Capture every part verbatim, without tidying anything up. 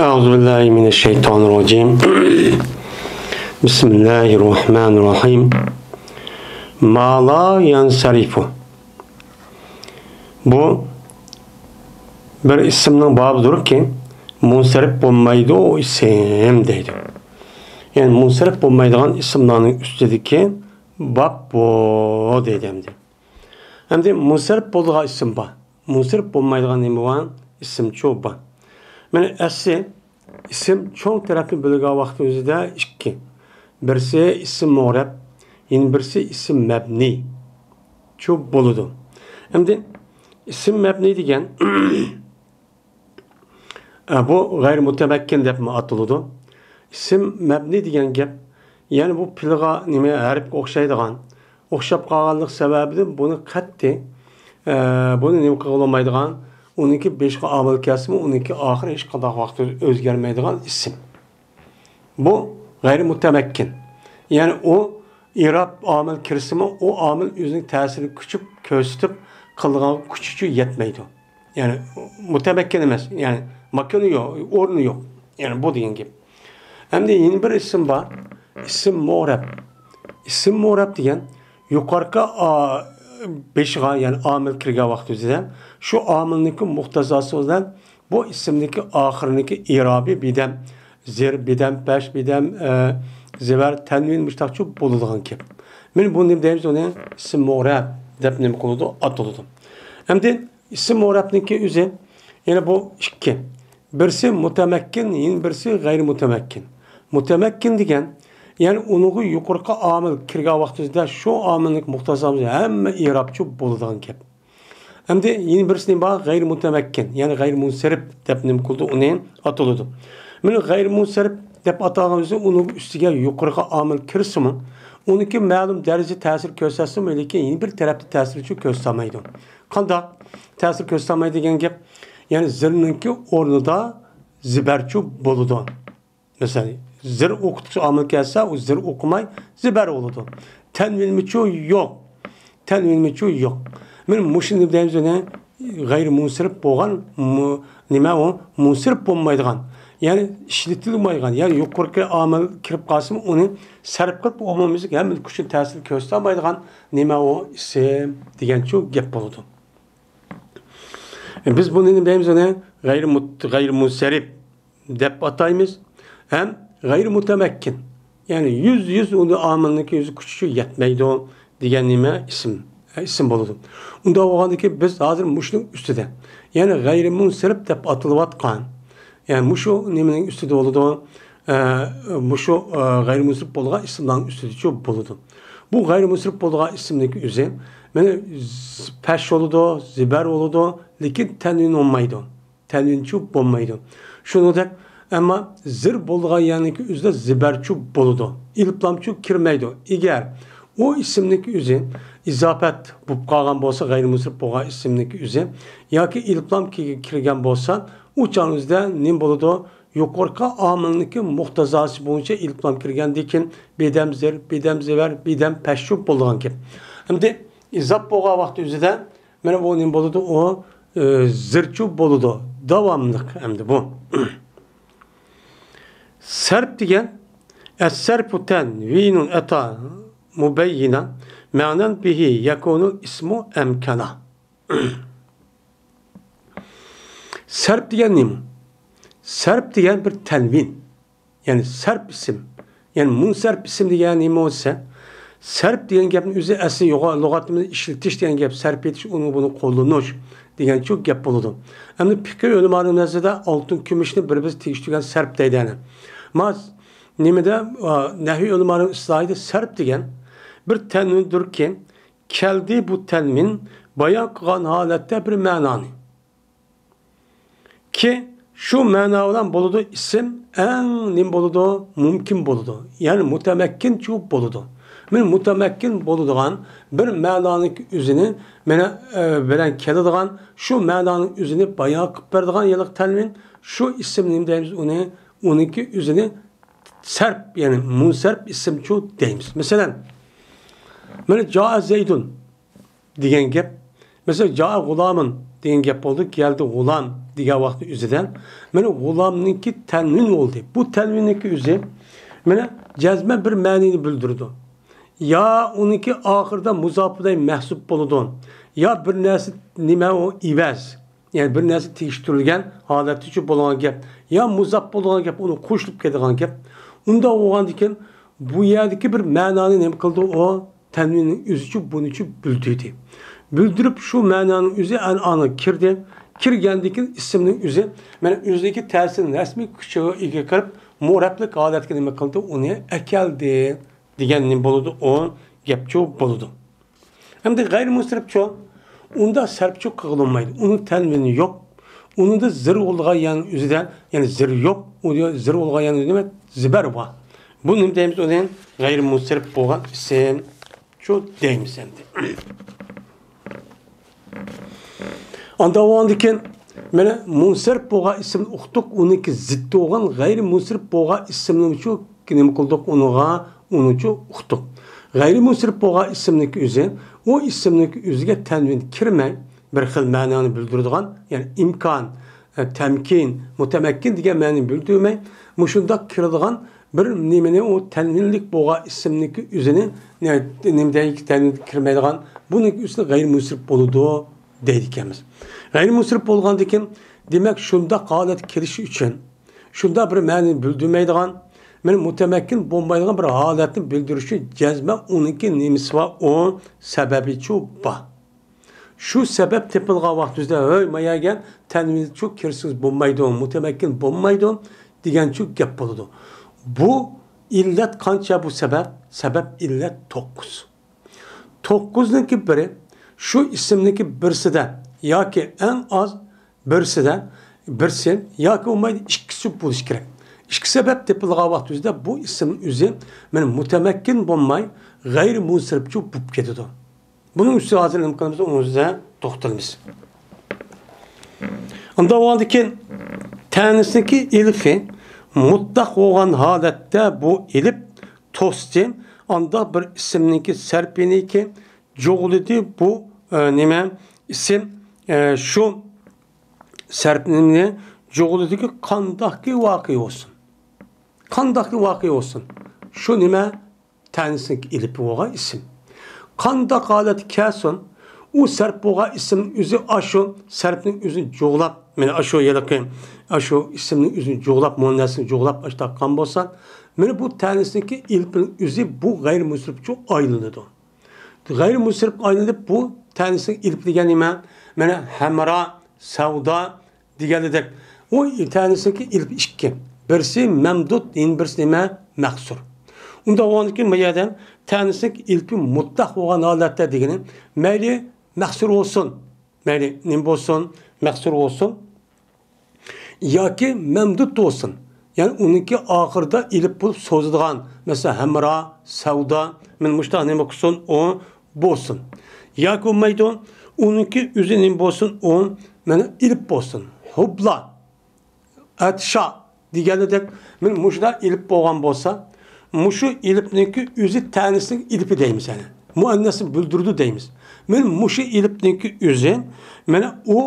أعوذ بالله من الشيطان الرجيم. بسم الله الرحمن الرحيم. ما لا ينصرف. بۇ بىر ئىسىمنىڭ بابىدۇركى، مۇنسەرىپ بولمايدۇ ئۇ ئىسىم دەيدۇ. يەنى مۇنسەرىپ بولمايدىغان ئىسىملارنىڭ ئۈستىدىكى باب بۇ دەيدۇ ئەمدى. ئەمدى مۇنسەرىپ بولىدىغان ئىسىم بار. مۇنسەرىپ بولمايدىغان نېمە بار؟ ئىسىمچۇ بار. مانا ئەسلى ئىسىم چوڭ تەرەپنى بۆلگەن ۋاقتىمىزدا ئىككى. بىرسى ئىسىم مۇئرەب، يەنە بىرسى ئىسىم مەبنىي. چۇ بولىدۇ. ئەمدى ئىسىم مەبنىي دېگەن، ئە، بۇ غەيرىي مۇتەمەككىن دەپمۇ ئاتىلىدۇ. ئىسىم مەبنىي دېگەن گەپ، يەنى بۇ پېئىلغا نېمە ھەرپكە ئوخشايدىغان، ئوخشاپ قالغانلىق سەۋەبىدىن بۇنى قەتئىي، ئە، بۇنى نېمە قىلغىلى بولمايدىغان، ئۇنىڭكى بېشىغا ئامىل كەلسىمۇ، ئۇنىڭكى ئاخىرى ھېچقانداق ۋاقىتتا ئۆزگەرمەيدىغان ئىسىم. بۇ غەيرىي مۇتەمەككىن. يەنى ئۇ ئىراب ئامىل كىرسىمۇ، ئۇ ئامىل ئۆزىنىڭ تەسىرىنى كۈچەپ كۆرسىتىپ قىلىدىغان كۈچىچۇ يەتمەيدۇ. يەنى مۇتەمەككىن ئەمەس، يەنى ماكانى يوق، ئورنى يوق. يەنى بۇ دېگەن گەپ. ئەمدى يەنە بىر ئىسىم بار. ئىسىم مۇئرەب. ئىسىم مۇئرەب دېگەن يۇقىرىقى ئا-، بېشىغا، يەنى ئامىل كىرگەن ۋاقتىدا شۇ ئامىلنىڭكى مۇقتەزاسى بىلەن بۇ ئىسىمنىڭكى ئاخىرىنىڭكى ئىرابى بىدەم زىر، بىدەم پەش، بىدەم، ئە، زىبەر، تەنۋىن مۇشتاقچۇ بولىدىغان گەپ. مانا بۇنى نېمە دەيمىز؟ ئۇنى ئىسىم مۇئرەب دەپ نېمە قىلىدۇ؟ ئاتىلىدۇ. ئەمدى ئىسىم مۇئرەبنىڭكى ئۆزى يەنە بۇ ئىككى. بىرسى مۇتەمەككىن، يەنە بىرسى غەيرىي مۇتەمەككىن. مۇتەمەككىن دېگەن، يەنى ئۇنىڭغا يۇقىرىقى ئامىل كىرگەن ۋاقتىدا شۇ ئامىلنىڭ مۇقتەزاسى ھەممە ئىرابچۇ بولىدىغان گەپ. ئەمدى يەنە بىرسى نېمە بار؟ غەيرىي مۇتەمەككىن، يەنى غەيرىي مۇنسەرىپ دەپ نېمە قىلىدۇ؟ ئۇنى ئاتىلىدۇ. مانا غەيرىي مۇنسەرىپ دەپ ئاتالغان ئۆزى ئۇنىڭ ئۈستىگە يۇقىرىقى ئامىل كىرسىمۇ، ئۇنىڭكى مەلۇم دەرىجىدە تەسىر كۆرسەتسىمۇ، لېكىن يەنە بىر تەرەپتە تەسىرچۇ كۆرسەتمەيدۇ. قانداق تەسىر كۆرسەتمەيدۇ دېگەن گەپ؟ يەنى زىرنىڭكى ئورنىدا زىبەرچۇ بولىدۇ. مەسىلەن، زىر ئوقۇتقۇچى ئامىل كەلسە، ئۇ زىر ئوقۇماي، زىبەر بولىدۇ. تەنۋىنمىچۇ يوق. تەنۋىنمىچۇ يوق. مانا مۇشۇنى دەيمىز، يەنە غەيرىي مۇنسەرىپ بولغان، مۇ-، نېمە ئۇ؟ مۇنسەرىپ بولمايدىغان، يەنى ئىشلىتىلمەيدىغان، يەنى يۇقىرىقى ئامىل كىرىپ قالسىمۇ، ئۇنى سەرپ قىلىپ ئومۇميۈزلۈك ھەممە كۈچىنى تەسىر كۆرسىتەلمەيدىغان نېمە ئۇ؟ ئىسىم دېگەنچۇ گەپ بولىدۇ. بىز بۇنى نېمە دەيمىز؟ ئۇنى غەيرىي مۇت-، غەيرىي مۇنسەرىپ دەپ ئاتايمىز. ھەم غەيرىي مۇتەمەككىن. يەنى يۈز، يۈز ئۇنى ئامىلنىڭكى يۈز كۈچىچۇ يەتمەيدۇ دېگەن نېمە؟ ئىسىم. ئىسىم بولىدۇ. ئۇنداق بولغاندىكىن بىز ھازىر مۇشۇنىڭ ئۈستىدە، يەنى غەيرىي مۇنسەرىپ دەپ ئاتىلىۋاتقان، يەنى مۇشۇ نېمىنىڭ ئۈستىدە بولىدۇ؟ ئە، مۇشۇ، ئە، غەيرىي مۇنسەرىپ بولغان ئىسىملارنىڭ ئۈستىدىچۇ بولىدۇ. بۇ غەيرىي مۇنسەرىپ بولىدىغان ئىسىمنىڭكى ئۆزى، مانا، ز-، پەش بولىدۇ، زىبەر بولىدۇ، لېكىن تەنۋىن بولمايدۇ. تەنۋىنچۇ بولمايدۇ. شۇنىڭدەك، ئەمما زىر بولىدىغان يەرنىڭكى ئۆزىدە زىبەرچۇ بولىدۇ. ئېلىپلامچۇ كىرمەيدۇ. ئەگەر ئۇ ئىسىمنىڭكى ئۆزى ئىزاپەت بولۇپ قالغان بولسا، غەيرىي مۇنسەرىپ بولغان ئىسىمنىڭكى ئۆزى ياكى ئېلىپلام كىرگەن بولسا، ئۇ چاغنىڭ ئۆزىدە نېمە بولىدۇ؟ يۇقىرىقى ئامىلنىڭكى مۇقتەزاسى بويىچە ئېلىپلام كىرگەندىن كېيىن بىدەم زىر، بىدەم زىبەر، بىدەم پەششۇ بولىدىغان گەپ. ئەمدى ئىزاپ بولغان ۋاقتى ئۆزىدە مانا بۇ نېمە بولىدۇ؟ ئۇ، ئى، زىرچۇ بولىدۇ. داۋاملىق ئەمدى بۇ. سەرپ دېگەن، ئەسسەرپۇ تەنۋىنۇن ئەتا مۇبەييىنە مەنەن بىھى يەكۇنۇل ئىسمۇ ئەمكەنا. سەرپ دېگەن نېمە؟ سەرپ دېگەن بىر تەنۋىن. يەنى سەرپ ئىسىم. يەنى مۇنسەرپ ئىسىم دېگەن نېمە بولسا، سەرپ دېگەن گەپنىڭ ئۆزى ئەسلى يوغا-، لۇغىتىمىزدا ئىشلىتىش دېگەن گەپ، سەرپ ئېتىش، ئۇنى بۇنى قوللىنىش دېگەنچۇ گەپ بولىدۇ. ئەمدى پىقىھ ئۆلىمالىرىنىڭ نەزىرىدە ئالتۇن كۈمۈشنى بىر-بىرسى تېگىشتۈرگەن سەرپ دەيدۇ ئەنە. ما نېمىدە، ئا، نەھۋىي ئۆلىمالىرىنىڭ ئىستىلاھىدا سەرپ دېگەن بىر تەنۋىندۇركى، كەلدى بۇ تەنۋىن بايان قىلغان ھالەتتە بىر مەنانى. كى، شۇ مەنا بىلەن بولىدۇ، ئىسىم ئەڭ نېمە بولىدۇ؟ مۇمكىن بولىدۇ. يەنى مۇتەمەككىنچۇ بولىدۇ. مانا مۇتەمەككىن بولىدىغان بىر مەنانىڭ ئۆزىنى مانا، ئە، بىلەن كېلىدىغان، شۇ مەنانىڭ ئۆزىنى بايان قىلىپ بېرىدىغان ھېلىقى تەنۋىن، شۇ ئىسىم نېمە دەيمىز ئۇنى؟ ئۇنىڭكى ئۆزىنى سەرپ، يەنى مۇنسەرپ ئىسىمچۇ دەيمىز. مەسىلەن، مانا جائە زەيدۇن دېگەن گەپ. مەسىلەن، جائە غۇلامۇن دېگەن گەپ بولدى. كەلدى غۇلام دېگەن ۋاقىتنىڭ ئۆزىدە. مانا غۇلامنىڭكى تەنۋىن بولدى. بۇ تەنۋىننىڭكى ئۆزى مانا جەزمەن بىر مەنىنى بىلدۈرىدۇ. يا ئۇنىڭكى ئاخىرىدا مۇزاپىدەي مەھسۇپ بولىدۇ. يا بىر نەرسە نېمە ئۇ ئىۋەز. يەنى بىر نەرسە تېگىشتۈرۈلگەن ھالەتتىچۇ بولغان گەپ. يا مۇزاپ بولغان گەپ، ئۇنىڭ قوشۇلۇپ كېتىدىغان گەپ. ئۇنداق بولغاندىكىن بۇ يەردىكى بىر مەنانى نېمە قىلدى ئۇ؟ تەنۋىننىڭ ئۆزىچۇ بۇنىچۇ بىلدۈردى. بىلدۈرۈپ شۇ مەنانىڭ ئۆزى ئەنئانىغا كىردى. كىرگەندىكىن ئىسىمنىڭ ئۆزى مانا ئۆزىدىكى تەسىرىنى رەسمىي كۈچىگە ئىگە قىلىپ، مۇرەبلىك ھالەتكە نېمە قىلدى؟ ئۇنى ئەكەلدى دېگەن نېمە بولىدۇ؟ ئۇ گەپچۇ بولىدۇ. ئەمدى غەيرىي مۇنسەرىپچۇ؟ ئۇندا سەرپچۇ قىلغىلى بولمايدۇ. ئۇنىڭ تەنۋىنى يوق. ئۇنىڭدا زىر بولىدىغان يەرنىڭ ئۆزىدە، يەنى زىر يوق. ئۇ زىر بولىدىغان يەرنىڭ ئۆزىدە نېمە؟ زىبەر بار. بۇ نېمە دەيمىز؟ ئۇنى غەيرىي مۇنسەرىپ بولغان ئىسىم. شۇ دەيمىز ئەمدى. ئاندىن ئاۋۋالدىكىن مانا مۇنسەرىپ بولغان ئىسىمنى ئۇقتۇق، ئۇنىڭكى زىددى بولغان غەيرىي مۇنسەرىپ بولغان ئىسىمنىمۇ شۇ نېمە قىلدۇق؟ ئۇنىڭغا، ئۇنىچۇ ئۇقتۇق. غەيرىي مۇنسەرىپ بولغان ئىسىمنىڭكى ئۆزى، ئۇ ئىسىمنىڭكى ئۆزىگە تەنۋىن كىرمەي، بىر خىل مەنانى بىلدۈرىدىغان، يەنى ئىمكان، ئە، تەمكىن، مۇتەمەككىن دېگەن مەنىنى بىلدۈرمەي، مۇشۇنداق كىرىدىغان بىر نېمىنى، ئۇ تەنۋىنلىك بولغان ئىسىمنىڭكى ئۆزىنى، نە-، نېمە دەيدىكى، تەنۋىن كىرمەيدىغان، بۇنىڭكى ئۆزىنى غەيرىي مۇنسەرىپ بولىدۇ دەيدىكەنمىز. غەيرىي مۇنسەرىپ بولغاندىكىن، دېمەك، شۇنداق ھالەتكە كېلىشى ئۈچۈن، شۇنداق بىر مەنىنى بىلدۈرمەيدىغان، مانا مۇتەمەككىن بولمايدىغان بىر ھالەتنى بىلدۈرۈش ئۈچۈن جەزمەن ئۇنىڭكى نېمىسى بار؟ ئۇ سەۋەبىچۇ بار. شۇ سەۋەب تېپىلغان ۋاقتىمىزدا، ھۆي، ماياگەن تەنۋىنچۇ كىرسىڭىز بولمايدۇ، مۇتەمەككىن بولمايدۇ دېگەنچۇ گەپ بولىدۇ. بۇ ئىللەت قانچە بۇ سەۋەب؟ سەۋەب ئىللەت توققۇز. توققۇزنىڭكى بىرى، شۇ ئىسىمنىڭكى بىرسىدە ياكى ئەڭ ئاز بىرسىدە، بىرسى ياكى بولمايدۇ ئىككىسى بولۇشى كېرەك. ئىككى سەۋەب تېپىلغان ۋاقتىمىزدا بۇ ئىسىم ئۆزى مانا مۇتەمەككىن بولماي، غەيرىي مۇنسەرىپچۇ بولۇپ كېتىدۇ. بۇنىڭ ئۈستىدە ھازىر نېمە قىلىمىز؟ ئۇنىڭ ئۈستىدە توختىلىمىز. ئاندىن ئاۋۋالدىكى تەنىسنىڭكى ئېلىپى مۇتلەق بولغان ھالەتتە بۇ ئېلىپ توستى. ئانداق بىر ئىسىمنىڭكى سەرپىنىكى جۇغلىدى بۇ، ئە، نېمە؟ ئىسىم، ئە، شۇ سەرپىنى جۇغلىدىكى قانداقكى ۋاقىئە بولسۇن. قانداقكى ۋاقىئە بولسۇن. شۇ نېمە؟ تەنىسنىڭ ئېلىپى بولغان ئىسىم. قانداق ھالەتتە كەلسۇن، ئۇ سەرپ بولغان ئىسىم ئۆزى ئاشۇ سەرپنىڭ ئۆزىنى جۇغلاپ، مانا ئاشۇ ھېلىقى، ئاشۇ ئىسىمنىڭ ئۆزىنى جۇغلاپ، مۇئەننەسنى جۇغلاپ ئاشتاققان بولسا، مانا بۇ تەنىسنىڭكى ئېلىپىنىڭ ئۆزى بۇ غەيرىي مۇنسەرىپچۇ ئايلىنىدۇ. غەيرىي مۇنسەرىپ ئايلىنىپ، بۇ تەنىسنىڭ ئېلىپى دېگەن نېمە؟ مانا ھەمرا، سەۋدا، دېگەنلىدەك، ئۇ تەنىسنىڭكى ئېلىپى ئىككى. بىرسى مەمدۇد، يەنە بىرسى نېمە؟ مەقسۇر. ئۇنداق بولغاندىكىن بۇ يەردە تەنىسنىڭكى ئېلىپى مۇتلەق بولغان ھالەتتە دېگىنى، مەيلى مەقسۇر بولسۇن، مەيلى نېمە بولسۇن، مەقسۇر بولسۇن ياكى مەمدۇد بولسۇن. يەنى ئۇنىڭكى ئاخىرىدا ئېلىپ بولۇپ سوزىدىغان، مەسىلەن، ھەمرا، سەۋدا، مانا مۇشۇنداق نېمە قىلسۇن، ئۇ بولسۇن. ياكى بولمايدۇ، ئۇنىڭكى ئۆزى نېمە بولسۇن، ئۇ مانا ئېلىپ بولسۇن. ھۇبلا، ئەتشا دېگەنلىدەك، مانا مۇشۇنداق ئېلىپ بولغان بولسا، مۇشۇ ئېلىپنىڭكى ئۆزى تەنىسنىڭ ئېلىپى دەيمىز، يەنى مۇئەننەسنى بىلدۈرىدۇ دەيمىز. مانا مۇشۇ ئېلىپنىڭكى ئۆزى، مانا ئۇ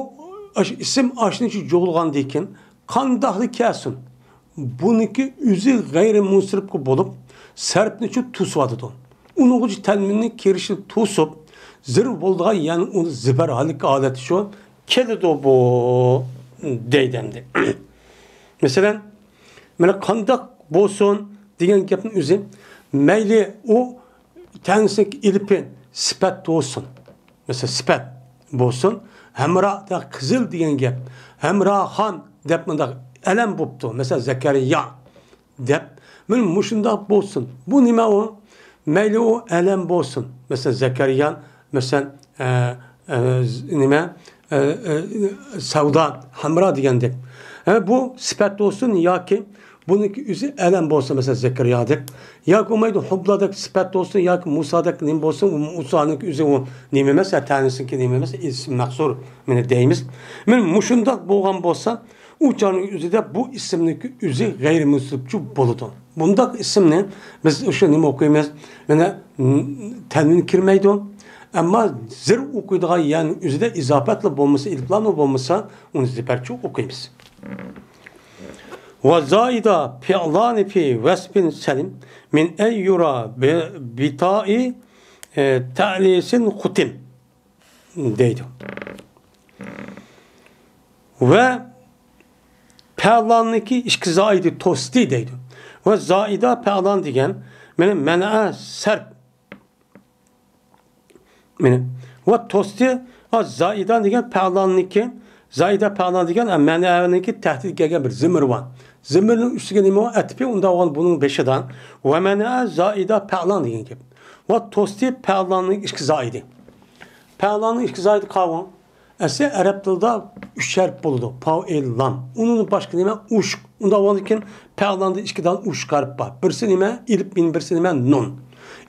ئاشۇ ئىسىم ئاشۇنىڭ ئىچىگە جۇغلىغاندىن كېيىن، قانداقلا كەلسۇن، بۇنىڭكى ئۆزى غەيرىي مۇنسەرىپكە بولۇپ، سەرپنىچۇ توسۇۋاتىدۇ. ئۇنىڭغىچۇ تەنۋىننى كىرىشىنى توسۇپ، زىر بولىدىغان، يەنى ئۇنى زىبەر ھالەتكە، ھالەتچۇ كېلىدۇ بۇ دەيدۇ ئەمدى. مەسىلەن، مانا قانداق بولسۇن دېگەن گەپنىڭ ئۆزى، مەيلى ئۇ تەنىسنىڭ ئېلىپى سۈپەت بولسۇن. مەسىلەن، سۈپەت بولسۇن. ھەمرا، قىزىل دېگەن گەپ. ھەمراخان دەپ مۇنداق ئەلەم بوپتۇ. مەسىلەن، زەكەرىيا دەپ. مانا مۇشۇنداق بولسۇن. بۇ نېمە ئۇ؟ مەيلى ئۇ ئەلەم بولسۇن. مەسىلەن، زەكەرىيا، مەسىلەن، ئە، ئە، ز-، نېمە؟ ئە، ئە، سەۋدا، ھەمرا دېگەندەك. ھە، بۇ سۈپەت بولسۇن ياكى بۇنىڭكى ئۆزى ئەلەم بولسا، مەسىلەن، زەكەرىيادەك ياكى بولمايدۇ، ھۇبلادەك سۈپەت بولسۇن ياكى مۇسادەك نېمە بولسۇن، ئۇ مۇسانىڭكى ئۆزى ئۇ نېمە ئەمەس، تەنىسىنىڭكى نېمە ئەمەس، ئىسىم مەقسۇر، مانا دەيمىز. مانا مۇشۇنداق بولغان بولسا، ئۇ چاغنىڭ ئۆزىدە بۇ ئىسىمنىڭكى ئۆزى غەيرىي مۇنسەرىپچۇ بولىدۇ. بۇنداق ئىسىمنى بىز ئاشۇ نېمە ئوقۇيمىز؟ مانا، م، تەنۋىن كىرمەيدۇ. ئەمما زىر ئوقۇيدىغان يەرنىڭ ئۆزىدە ئىزاپەتلا بولمىسا، ئېلىپلاملا بولمىسا، ئۇنى زىپەرچە ئوقۇيمىز. ۋە زائىدە پىئلانى فى ۋەسپىن سەلىم مىن ئەن يۇرا بىتائى، ئە، تەئنىسىن خۇتىم دەيدۇ. ۋە پەئلاننىڭكى ئىككى زائىدى توستى دەيدۇ. ۋە زائىدە پەئلان دېگەن، مانا، مەنئە سەرپ. مانا. ۋە توستى، ئا، زائىدە دېگەن پەئلاننىڭكى، زائىدە پەئلان دېگەن، ئا، مەنئەنىڭكى تەھتىدە كەلگەن بىر زىمىر بار. زىمىرنىڭ ئۈستىگە نېمە بار؟ ئەتىپى ئۇنداق بولغان بۇنىڭ بېشىدا. ۋە مەنئە زائىدە پەئلان دېگەن گەپ. ۋە توستى پەئلاننىڭ ئىككى زائىدى. پەئلاننىڭ ئىككى زائىدى قاۋۇڭ. ئەسلى ئەرەب تىلىدا ئۈچ ھەرپ بولىدۇ. پاۋ، ئېل، لام. ئۇنىڭدىن باشقا نېمە؟ ئۇشۇق. ئۇنداق بولغاندىكىن پەئلاندا ئىككى دانە ئۇشۇق ھەرپ بار. بىرسى نېمە؟ ئېلىپ، مىم، بىرسى نېمە؟ نۇن.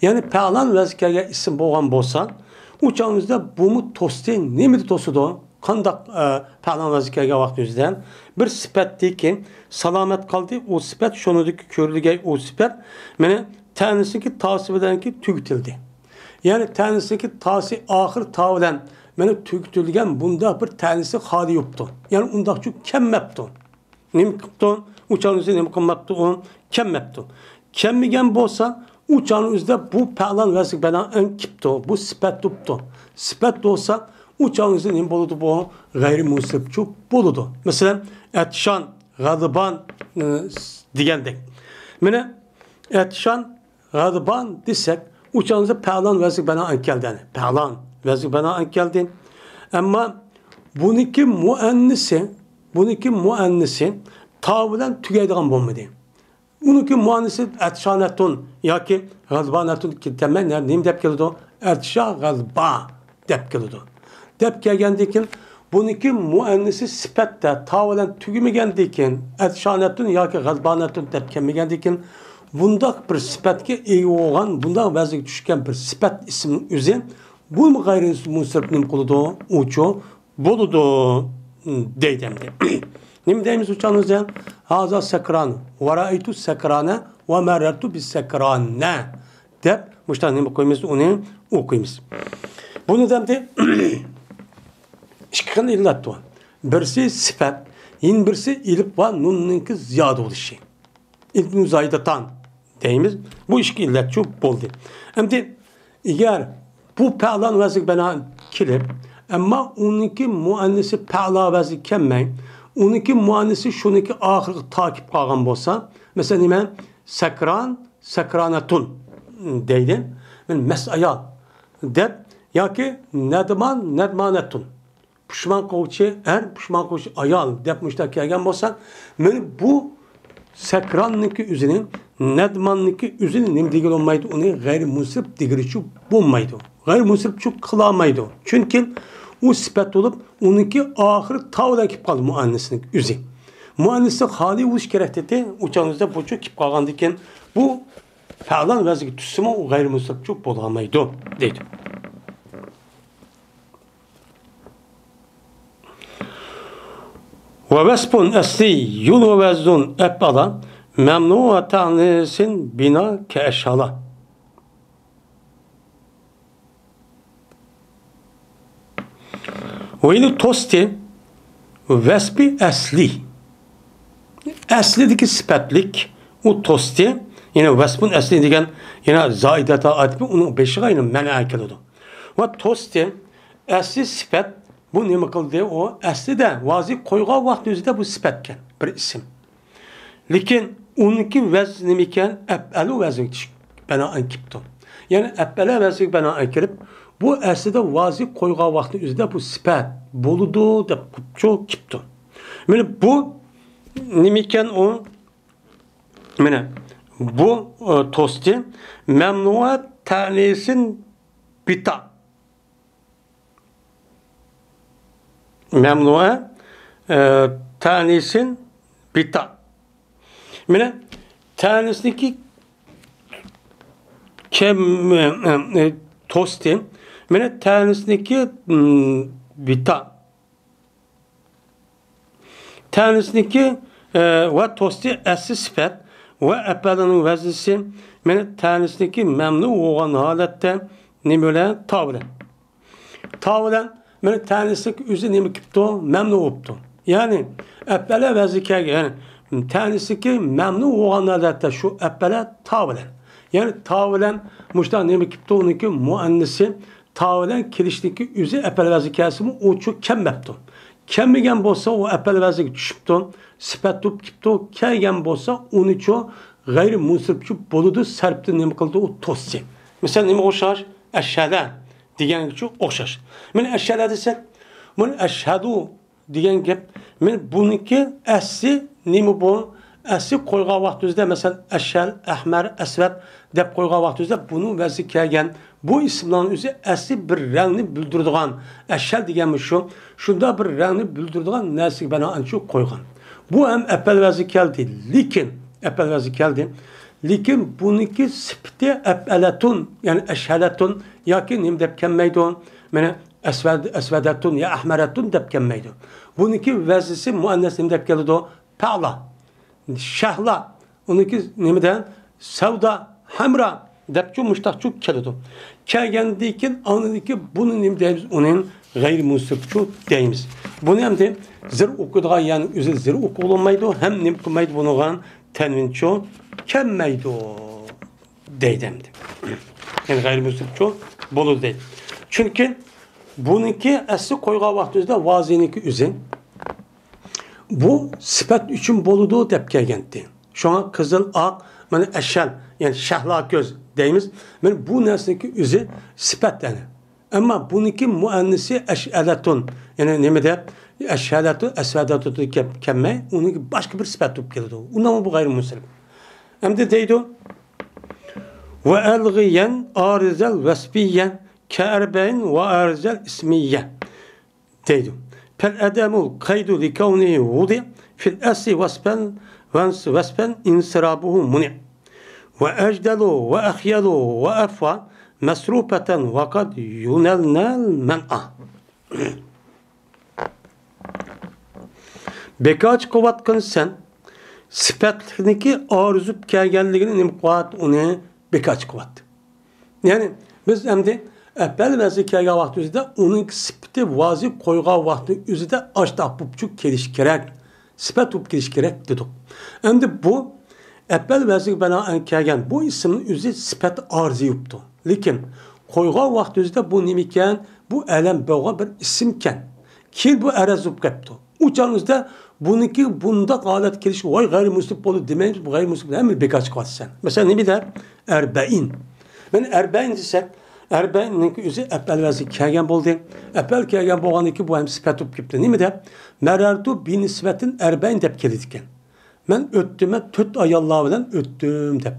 يەنى پەئلان ۋەزنى كەلگەن ئىسىم بولغان بولسا، ئۇ چاغنىڭىزدا بۇمۇ توستى، نېمىدە توسىدۇ؟ قانداق، ئە، پەئلان ۋەزنى كەلگەن ۋاقتىمىزدا بىر سۈپەتتىكى سالامەت قالدى، ئۇ سۈپەت، شۇنىڭدىكى كۆرۈلگەن ئۇ سۈپەت، مانا، تەنىسنىڭكى تاسى بىلەنكى تۈگىتىلدى. يەنى تەنىسنىڭكى تاسى ئاخىر تا بىلەن مانا تۈگىتىلگەن بۇنداق بىر تەنىسى خالىي بوپتۇ. يەنى ئۇنداقچۇ كەممەپتۇ. نېمە قىپتۇ؟ ئۇ چاغنىڭ ئۆزىدە نېمە قىلماپتۇ ئۇ؟ كەممەپتۇ. كەممىگەن بولسا، ئۇ چاغنىڭ ئۆزىدە بۇ پەئلان ۋەزنىگە بىنائەن كېپتۇ. بۇ سۈپەت بوپتۇ. سۈپەت بولسا، ئۇ چاغنىڭ ئۆزىدە نېمە بولىدۇ بۇ؟ غەيرىي مۇنسەرىپچۇ بولىدۇ. مەسىلەن، ئەتىشان، غەزىبان، ئى، دېگەندەك. مانا، ئەتىشان، غەزىبان دېسەك، ئۇ چاغدا پەئلان ۋەزنىگە بىنائەن كەلدى. يەنى پەئلان ۋەزنىگە بىنائەن كەلدى. ئەمما بۇنىڭكى مۇئەننىسى، بۇنىڭكى مۇئەننىسى تا بىلەن تۈگەيدىغان بولمىدى. ئۇنىڭكى مۇئەننىسى ئەتشانەتۇن ياكى غەزبانەتۇن كېتەلمەي، نە-، نېمە دەپ كېلىدۇ؟ ئەتشا غەزبا دەپ كېلىدۇ. دەپ كەلگەندىن كېيىن، بۇنىڭكى مۇئەننىسى سۈپەتتە تا بىلەن تۈگىمىگەندىن كېيىن، ئەتشانەتۇن ياكى غەزبانەتۇن دەپ كەلمىگەندىن كېيىن، بۇنداق بىر سۈپەتكە ئىگە بولغان، بۇنداق ۋەزىگە چۈشكەن بىر سۈپەت ئىسىمنىڭ ئۆزى، بۇمۇ غەيرىي مۇنسەرىپ نېمە قىلىدۇ؟ ئۇچۇر بولىدۇ، دەيدۇ ئەمدى. نېمە دەيمىز ئۇ چاغنىڭ ئۆزى؟ ھازا سەكران، ۋە رەئەيتۇ سەكرانە، ۋە مەررەرتۇ بىسەكرانە دەپ، مۇشۇنداق نېمە قويىمىز، ئۇنى ئوقۇيمىز. بۇنى ئەمدى ئىككى خىل ئىللەت بار. بىرسى سۈپەت، يەنە بىرسى ئېلىپ ۋە نۇننىڭكى زىيادە بولۇشى. ئىبنۇ زايداتان دەيمىز. بۇ ئىككى ئىللەتچۇ بولدى. ئەمدى ئەگەر بۇ پەئلان ۋەزنىگە بىنائەن كېلىپ، ئەمما ئۇنىڭكى مۇئەننىسى پەئلا ۋەزنىگە كەلمەي، ئۇنىڭكى مۇئەننىسى شۇنىڭكى ئاخىرىغا تا كېلىپ قالغان بولسا، مەسىلەن، نېمە؟ سەكران، سەكرانەتۇن دەيدۇ. مەن مەست ئايال دەپ ياكى نەدمان، نەدمانەتۇن. پۇشمان قىلغۇچى ئەر، پۇشمان قىلغۇچى ئايال دەپ مۇشۇنداق كەلگەن بولسا، مانا بۇ سەكراننىڭكى ئۆزىنى، نەدماننىڭكى ئۆزىنى نېمە دېگىلى بولمايدۇ؟ ئۇنى غەيرىي مۇنسەرىپ دېگىلىچۇ بولمايدۇ. غەيرىي مۇنسەرىپچۇ قىلالمايدۇ. چۈنكى ئۇ سۈپەت بولۇپ، ئۇنىڭكى ئاخىرى تا بىلەن كېلىپ قالدى مۇئەننىسنىڭ ئۆزى. مۇئەننىسى خالىي بولۇش كېرەك دېدى. ئۇ چاغنىڭىزدا بۇچۇ كېلىپ قالغاندىن كېيىن، بۇ پەئلان ۋەزنىگە چۈشسىمۇ، ئۇ غەيرىي مۇنسەرىپچۇ بولالمايدۇ، دەيدۇ. ۋە ۋەسپۇن ئەسلىيۇن ۋە ۋەزنۇن ئەپئالا مەمنۇ ۋە تەنىسىن بىنا كەئەشھالا. ۋە يەنە توستى ۋەسپى ئەسلى. ئەسلىدىكى سۈپەتلىك ئۇ توستى، يەنە ۋەسپۇن ئەسلى دېگەن يەنە زائىدەتە ئاتىپى ئۇنىڭ بېشىغا يەنە مەنئە كېلىدۇ. ۋە توستى ئەسلى سۈپەت بۇ نېمە قىلدى؟ ئۇ ئەسلىدە ۋازى قويغان ۋاقىت ئۆزىدە بۇ سۈپەتكەن، بىر ئىسىم. لېكىن ئۇنىڭكى ۋەزنى نېمىكەن؟ ئەپئەلۇ ۋەزنىگە چۈشۈپ بىنائەن كېپتۇ. يەنى ئەپئەلە ۋەزنىگە بىنائەن كىرىپ، بۇ ئەسلىدە ۋازى قويغان ۋاقىتنىڭ ئۆزىدە بۇ سۈپەت بولىدۇ دەپ قىپچۇ كېپتۇ. مانا بۇ نېمىكەن ئۇ؟ مانا بۇ، ئە، توستى مەمنۇئە تەنىسىن بىتا. مەمنۇئە، ئە، تەنىسىن بىتا. مانا تەنىسنىڭكى كەم، ئە، ئە، توستى. مانا تەنىسنىڭكى، ئىم، بىتا. تەنىسنىڭكى، ئە، ۋە توستى ئەسلى سۈپەت ۋە ئەپئەلىنىڭ ۋەزنىسى. مانا تەنىسنىڭكى مەمنۇ بولغان ھالەتتە نېمە بىلەن؟ تا بىلەن. تا بىلەن مانا تەنىسلىك ئۆزى نېمە كېپتۇ؟ مەمنۇ بوپتۇ. يەنى ئەپئەلە ۋەزنى كەلگەن، يەنى تەنىسلىكى مەمنۇ بولغان ھالەتتە شۇ ئەپئەلە تا بىلەن. يەنى تا بىلەن مۇشۇنداق نېمە كېپتۇ؟ ئۇنىڭكى مۇئەننىسى تا بىلەن كېلىشلىكى ئۆزى ئەپئەلە ۋەزنى كەلسىمۇ ئۇچۇ كەلمەپتۇ. كەلمىگەن بولسا ئۇ ئەپئەلە ۋەزنىگە چۈشۈپتۇ، سۈپەت بولۇپ كېپتۇ. كەلگەن بولسا ئۇنىچۇ غەيرىي مۇنسەرىپچۇ بولىدۇ، سەرپتىن نېمە قىلىدۇ؟ ئۇ توسسى. مىسال نېمىگە ئوخشاش؟ ئەشھەدە دېگەنگىچۇ ئوخشاش. مانا ئەشھەدە دېسەك، مانا ئەشھەدۇ دېگەن گەپ. مانا بۇنىڭكى ئەسلى نېمە بۇ؟ ئەسلى قويغان ۋاقتىمىزدا، مەسىلەن، ئەشھەل، ئەھمەر، ئەسۋەد دەپ قويغان ۋاقتىمىزدا بۇنىڭ ۋەزنى كەلگەن. بۇ ئىسىملارنىڭ ئۆزى ئەسلى بىر رەڭنى بىلدۈرىدىغان، ئەشھەل دېگەنمۇ شۇ. شۇنداق بىر رەڭنى بىلدۈرىدىغان نەرسىگە بىنائەن شۇ قويغان. بۇ ھەم ئەپئەل ۋەزنى كەلدى. لېكىن، ئەپئەل ۋەزنى كەلدى. لېكىن بۇنىڭكى سۈپىتى ئەپئەلەتۇن، يەنى ئەشھەلەتۇن ياكى نېمە دەپ كەلمەيدۇ؟ مانا ئەسۋەد، ئەسۋەدەتۇن يا ئەھمەرەتۇن دەپ كەلمەيدۇ. بۇنىڭكى ۋەزنىسى مۇئەننەس نېمە دەپ كېلىدۇ؟ پەئلا. شەھلا. ئۇنىڭكى نېمىدە؟ سەۋدا، ھەمرا دەپچۇ مۇشتاقچۇ كېلىدۇ. كەلگەندىن كېيىن ئاندىن كېيىن بۇنى نېمە دەيمىز؟ ئۇنى غەيرىي مۇنسەرىپچۇ دەيمىز. بۇنى ئەمدى زىر ئوقۇيدىغان، يەنى ئۆزى زىر ئوقۇغىلى بولمايدۇ، ھەم نېمە قىلمايدۇ، بۇنىڭغا تەنۋىنچۇ كەلمەيدۇ دەيدۇ ئەمدى. يەنى غەيرىي مۇنسەرىپچۇ بولىدۇ دەيدۇ. چۈنكى بۇنىڭكى ئەسلى قويغان ۋاقتىمىزدا ۋازىنىڭكى ئۆزى بۇ سۈپەت ئۈچۈن بولىدۇ دەپ كەلگەنتى. شۇڭا قىزىل، ئاق، مانا ئەشەل، يەنى شەھلا كۆز دەيمىز. مانا بۇ نەرسىنىڭكى ئۆزى سۈپەت يەنى. ئەمما بۇنىڭكى مۇئەننىسى ئەشئەلەتۇن، يەنى نېمە دەپ؟ ئەشئەلەتۇن، ئەسۋەدەتۇن كەپ-، كەلمەي، ئۇنىڭكى باشقا بىر سۈپەت بولۇپ كېلىدۇ. ئۇنداقمۇ بۇ غەيرىي مۇنسەرىپ. ئەمدى دەيدۇ، ۋە ئەلغىيەن ئارىزەل ۋەسپىيەن كەئەربەئىن ۋە ئارىزەل ئىسمىيە. دەيدۇ. فالعدم القيد لكونه وضع في الأصل وصفا، وصفا انصرافه منع. وأجدل وأخيل وأفوى مصروفة وقد ينلنا المنع. بىكار چىقىۋاتقان سەن سۈپەتلىكنىكى ئارزۇپ كەلگەنلىكىنى نېمە قىلىۋات؟ ئۇنى بىكار چىقىۋات. يەنى بىز ئەمدى ئەپئەل ۋەزنى كەلگەن ۋاقتىمىزدا ئۇنىڭ سۈپىتى ۋازى قويغان ۋاقتى ئۆزىدە ئاشتاق بوپچۇ كېلىش كېرەك، سۈپەت بولۇپ كېلىش كېرەك دېدۇق. ئەمدى بۇ ئەپئەل ۋەزنىگە بىنائەن كەلگەن بۇ ئىسىمنىڭ ئۆزى سۈپەت ئارزى بوپتۇ. لېكىن قويغان ۋاقتىمىزدا بۇ نېمىكەن؟ بۇ ئەلەم بولغان بىر ئىسىمكەن. كېيىن بۇ ئەرەز بولۇپ كەپتۇ. ئۇ چاغىمىزدا بۇنىڭكى بۇنداق ھالەتكە كېلىشى ۋاي غەيرىي مۇنسىپ بولدى دېمەيمىز، بۇ غەيرىي مۇنسىپ ھەممىنى بىكار چىقىۋاتىسەن. مەسىلەن، نېمە دەپ؟ ئەربەئىن. مانا ئەربەئىن دېسەك، ئەربەئىننىڭكى ئۆزى ئەپئەل ۋەزنى كەلگەن بولدى. ئەپئەل كەلگەن بولغاندىن كېيىن بۇ ھەم سۈپەت بولۇپ كېتىپتۇ. نېمە دەپ؟ مەرەرتۇ بىنىسۋەتىن ئەربەئىن دەپ كېلىدىكەن. مەن ئۆتتۈم، مەن تۆت ئاياللار بىلەن ئۆتتۈم دەپ.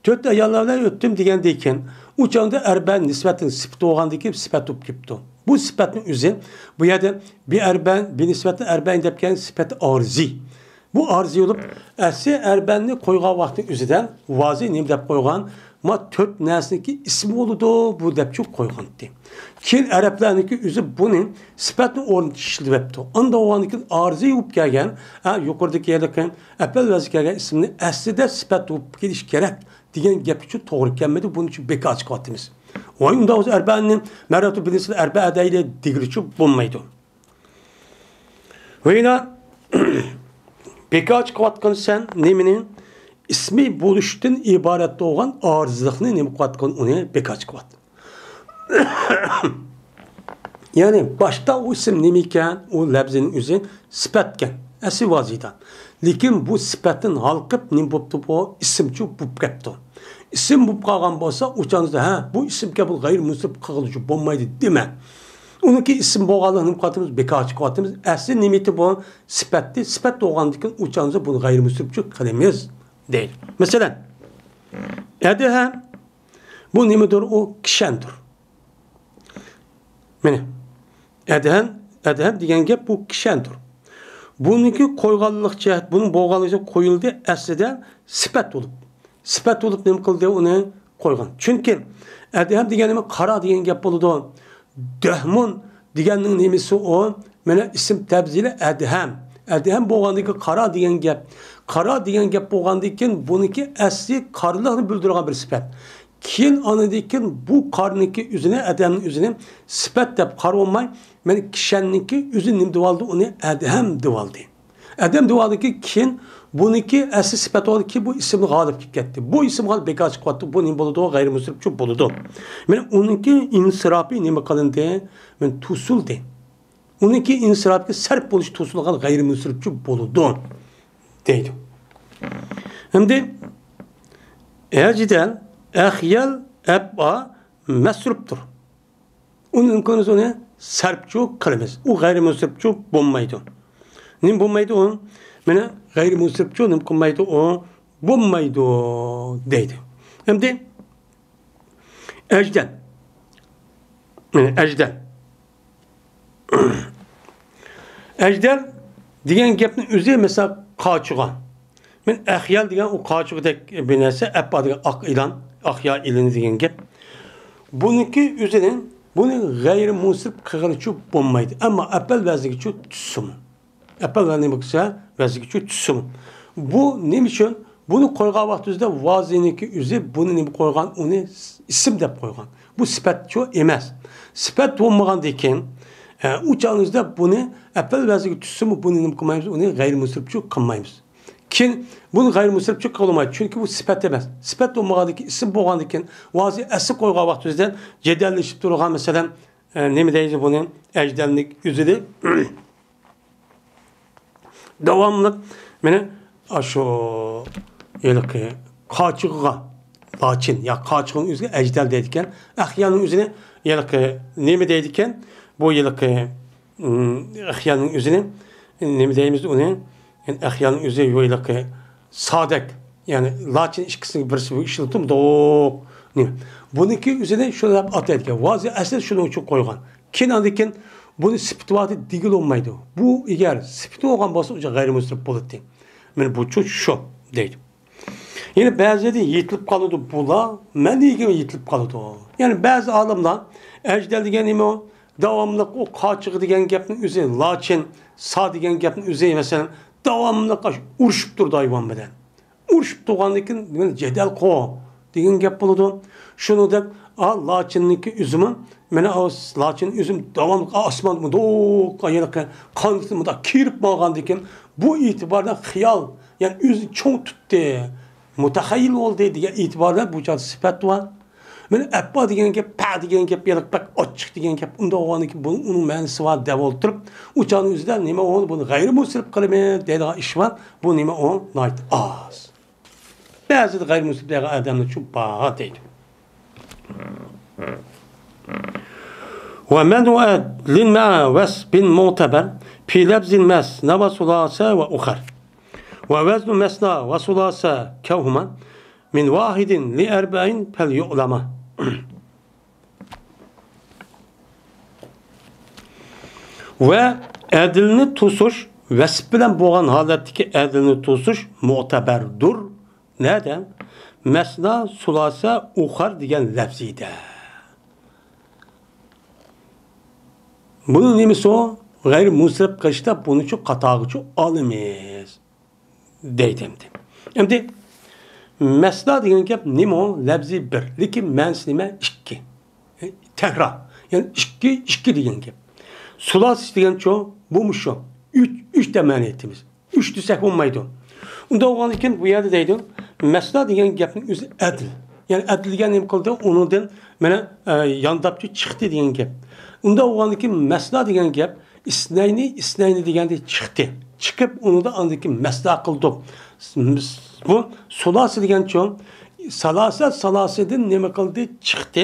تۆت ئاياللار بىلەن ئۆتتۈم دېگەندىن كېيىن، ئۇ چاغدا ئەربەئىن نىسبەتىن سۈپىتى بولغاندىن كېيىن سۈپەت بولۇپ كېتىپتۇ. بۇ سۈپەتنىڭ ئۆزى، بۇ يەردە بى ئەربەئىن، بى نىسبەتىن ئەربەئىن دەپ كەلگەن سۈپەت ئارزى. بۇ ئارزى بولۇپ، ئەسلى ئەربەئىننى قويغان ۋاقتى ئۆزىدە ۋازى نېمە دەپ قويغان؟ ما تۆت نەرسىنىڭكى ئىسمى بولىدۇ، بۇ دەپچۇ قويغانتى. كېيىن ئەرەبلەرنىڭكى ئۆزى بۇنى سۈپەتنى ئورنىدا ئىشلىتىۋەپتۇ. ئاندىن ئاۋۋالدىن كېيىن ئارزى بولۇپ كەلگەن، ھە، يۇقىرىدىكى يەردىكى ئەپئەل ۋەزنى كەلگەن ئىسىمنى ئەسلىدە سۈپەت بولۇپ كېلىش كېرەك دېگەن گەپكىچۇ توغرا كەلمىدى، بۇنىچۇ بىكار چىقىۋاتىمىز. ۋاي ئۇنداق بولسا ئەربەئىننى مەرەتۇ بىلىسىلە ئەربەئە دەيلى دېگىلىچۇ بولمايدۇ. ۋە يەنە بىكار چىقىۋاتقان سەن نېمىنى؟ ئىسمى بولۇشتىن ئىبارەت بولغان ئارزىلىقنى نېمە قىلىۋاتقان؟ ئۇنى بىكار چىقىۋات. يەنى باشتا ئۇ ئىسىم نېمە ئىكەن؟ ئۇ لەپزىنىڭ ئۆزى سۈپەتكەن، ئەسلى ۋازىدا. لېكىن بۇ سۈپەتتىن ھالقىپ نېمە بوپتۇ؟ بۇ ئىسىمچۇ بوپ كەپتۇ. ئىسىم بوپ قالغان بولسا، ئۇ چاغدا، ھە، بۇ ئىسىمكەن، بۇ غەيرىي مۇنسىپ قىلغىلىچۇ بولمايدۇ دېمە. ئۇنىڭكى ئىسىم بولغانلىقىنى نېمە قىلىۋاتىمىز؟ بىكار چىقىۋاتىمىز. ئەسلى نېمىتى بۇ؟ سۈپەتتى. سۈپەت بولغاندىن كېيىن ئۇ چاغدا بۇنى غەيرىي مۇنسىپچۇ قىلىمىز دەيدۇ. مەسىلەن، ئەدھەم بۇ نېمىدۇر؟ ئۇ كىشەندۇر. مانا، ئەدھەم، ئەدھەم دېگەن گەپ بۇ كىشەندۇر. بۇنىڭكى قويغانلىق جەھەت، بۇنىڭ بولغانلىقى قويۇلدى، ئەسلىدە سۈپەت بولۇپ. سۈپەت بولۇپ نېمە قىلدى؟ ئۇنى قويغان. چۈنكى ئەدھەم دېگەن نېمە؟ قارا دېگەن گەپ بولىدۇ. دەھمۇن دېگەننىڭ نېمىسى ئۇ؟ مانا ئىسىم تەبدىلى ئەدھەم. ئەدھەم بولغاندىكى قارا دېگەن گەپ. قارا دېگەن گەپ بولغاندىكىن بۇنىڭكى ئەسلى قارىلىقنى بىلدۈرىدىغان بىر سۈپەت. كېيىن ئاندىن كېيىن بۇ قارنىڭكى ئۆزىنى، ئادەمنىڭ ئۆزىنى سۈپەت دەپ قارىۋالماي، مانا كىشەننىڭكى ئۆزى نېمە دېۋالدى؟ ئۇنى ئادەم دېۋالدى. ئادەم دېۋالدىكى كېيىن بۇنىڭكى ئەسلى سۈپەت بولدى، كېيىن بۇ ئىسىمغا غالىپ كېلىپ كەتتى. بۇ ئىسىمغا غالىپ بىكار چىقىۋاتتى. بۇ نېمە بولىدۇ؟ غەيرىي مۇنسەرىپچۇ بولىدۇ. مانا ئۇنىڭكى ئىنسىراپى نېمە قىلىندى؟ مانا توسۇلدى. ئۇنىڭكى ئىنسىراپقا سەرپ بولۇش توسۇلغان غەيرىي مۇنسەرىپچۇ بولىدۇ دەيدۇ. ئەمدى ئەجدەل، ئەخيەل، ئەپئا مەسرۇپتۇر. ئۇنى نېمە قىلىمىز؟ ئۇنى سەرپچۇ قىلىمىز. ئۇ غەيرىي مۇنسەرىپچۇ بولمايدۇ. نېمە بولمايدۇ ئۇ؟ مانا غەيرىي مۇنسەرىپچۇ نېمە قىلمايدۇ ئۇ؟ بولمايدۇ دەيدۇ. ئەمدى ئەجدەل. مانا ئەجدەل. ئەجدەل دېگەن گەپنىڭ ئۆزى، مەسىلەن، قاچىغا. مەن ئەخيەل دېگەن ئۇ قاچىغۇدەك بىر نەرسە، ئەپئا دېگەن ئاق ئىلان، ئەخيا ئىلىنى دېگەن گەپ. بۇنىڭكى ئۆزىنى، بۇنى غەيرىي مۇنسەرىپ قىلغىنىچۇ بولمايدۇ. ئەمما ئەپئەل ۋەزنىگىچۇ چۈشسىمۇ. ئەپئەل ۋەزنى بولسا، ۋەزنىگىچۇ چۈشسىمۇ. بۇ نېمە ئۈچۈن؟ بۇنى قويغان ۋاقتىمىزدا ۋازىنىڭكى ئۆزى بۇنى نېمە قويغان؟ ئۇنى ئىسىم دەپ قويغان. بۇ سۈپەتچۇ ئەمەس. سۈپەت بولمىغاندىكىن، ئە، ئۇ چاغىمىزدا بۇنى ئەپئەل ۋەزنىگە چۈشسىمۇ، بۇنى نېمە قىلمايمىز؟ ئۇنى غەيرىي مۇنسەرىپچۇ قىلمايمىز. كېيىن بۇنى غەيرىي مۇنسەرىپچۇ قىلالمايدۇ، چۈنكى بۇ سۈپەت ئەمەس. سۈپەت بولمىغاندىكىن، ئىسىم بولغاندىكىن، ۋازى ئەسلى قويغان ۋاقتىمىزدا جېدەللىشىپ تۇرغان، مەسىلەن، ئە، نېمە دەيدۇ بۇنى؟ ئەجدەلنىڭ ئۆزىدە داۋاملىق مانا ئاشۇ ھېلىقى قاچىغىغا لاچىن يا قاچىغىنىڭ ئۆزىگە ئەجدەل دەيدىكەن. ئەخيانىڭ ئۆزىنى ھېلىقى نېمە دەيدىكەن؟ بۇ ھېلىقى، ئىم، ئەخيانىڭ ئۆزىنى نېمە دەيمىز ئۇنى؟ يەنى ئەخيانىڭ ئۆزى ھېلىقى سادەك، يەنى لاچىن ئىككىسىنىڭ بىرسى بۇ ئىشلىتىلدى. نېمە؟ بۇنىڭكى ئۆزىنى شۇنداق ئاتايدىكەن. ۋازى ئەسلى شۇنىڭ ئۈچۈن قويغان. كېيىن ئاندىن كېيىن بۇنى سۈپىتى بار دېگىلى بولمايدۇ. بۇ ئەگەر سۈپىتى بولغان بولسا، ئۇ غەيرىي مۇنسەرىپ بولاتتى. مانا بۇچۇ شۇ دەيدۇ. يەنە بەزىدە يېتىلىپ قالىدۇ بۇلار، مەنىگە يېتىلىپ قالىدۇ. يەنى بەزى ئالىملار ئەجدەل دېگەن نېمە ئۇ؟ داۋاملىق ئۇ قاچىغا دېگەن گەپنىڭ ئۆزى، لاچىن، سا دېگەن گەپنىڭ ئۆزى، مەسىلەن، داۋاملىق ئۇرۇشۇپ تۇرىدۇ ھايۋان بىلەن. ئۇرۇشۇپ تۇرغاندىن كېيىن، مانا جېدەل قو دېگەن گەپ بولىدۇ. شۇنىڭدەك، ئا، لاچىننىڭكى ئۆزىمۇ، مانا ئا، لاچىن ئۆزىمۇ داۋاملىق ئا، ئاسماندا مۇنداق، ئا، ھېلىقى قانىتى مۇنداق كېرىپ ماڭغاندىن كېيىن، بۇ ئېتىباردا خىيال، يەنى ئۆزىنى چوڭ تۇتتى، مۇتەخەييىل بولدى دېگەن ئېتىباردا بۇ چاغدا سۈپەت بار. مانا ئەپئا دېگەن گەپ، پە دېگەن گەپ، ھېلىقى بەك ئاچچىق دېگەن گەپ. ئۇنداق بولغاندىن كېيىن بۇنىڭ، ئۇنىڭ مەنىسى بار دەپ ئولتۇرۇپ، ئۇ چاغنىڭ ئۆزىدە نېمە ئۇ، بۇنى غەيرىي مۇنسەرىپ قىلىمىز دەيدىغان ئىش بار. بۇ نېمە ئۇ، ناھايىتى ئاز. بەزىدە غەيرىي مۇنسەرىپ دەيدىغان ئادەملەر چوڭ بار دەيدۇ. ومنع عدل مع وصف معتبر في لفظ مثنى وثلاثة وأخر. ووزن مثنى وثلاثة كوهما من واحد لأربع فليعلم. ۋە ئەدىلنى توسۇش، ۋەسپ بىلەن بولغان ھالەتتىكى ئەدىلنى توسۇش مۇتەبەردۇر. نەدە؟ مەسنا، سۇلاسە، ئۇخار دېگەن لەفزىدە. بۇنىڭ نېمىسى ئۇ؟ غەيرىي مۇنسەرىپ قىلىشتا بۇنىچۇ قاتارغىچۇ ئالىمىز. دەيدۇ ئەمدى. ئەمدى مەسنا دېگەن گەپ نېمە ئۇ؟ لەپزى بىر، لېكىن مەنىسى نېمە؟ ئىككى. تەكرار. يەنى ئىككى، ئىككى دېگەن گەپ. سۇلاسى دېگەنچۇ؟ بۇمۇ شۇ. ئۈچ، ئۈچ دەپ مەنە ئېيتىمىز. ئۈچ دېسەك بولمايدۇ. ئۇنداق بولغاندىكىن بۇ يەردە دەيدۇ، مەسنا دېگەن گەپنىڭ ئۆزى ئەدىل. يەنى ئەدىل دېگەن نېمە قىلدى؟ ئۇنىڭدىن مانا، ئە، يانداپچۇ چىقتى دېگەن گەپ. ئۇنداق بولغاندىكىن مەسنا دېگەن گەپ ئىسنەينى، ئىسنەينى دېگەندە چىقتى. چىقىپ، ئۇنىڭدا ئاندىن كېيىن مەسنا قىلدۇق. بۇ سۇلاسى دېگەنچۇ؟ سالاسە، سالاسىدىن نېمە قىلدى؟ چىقتى.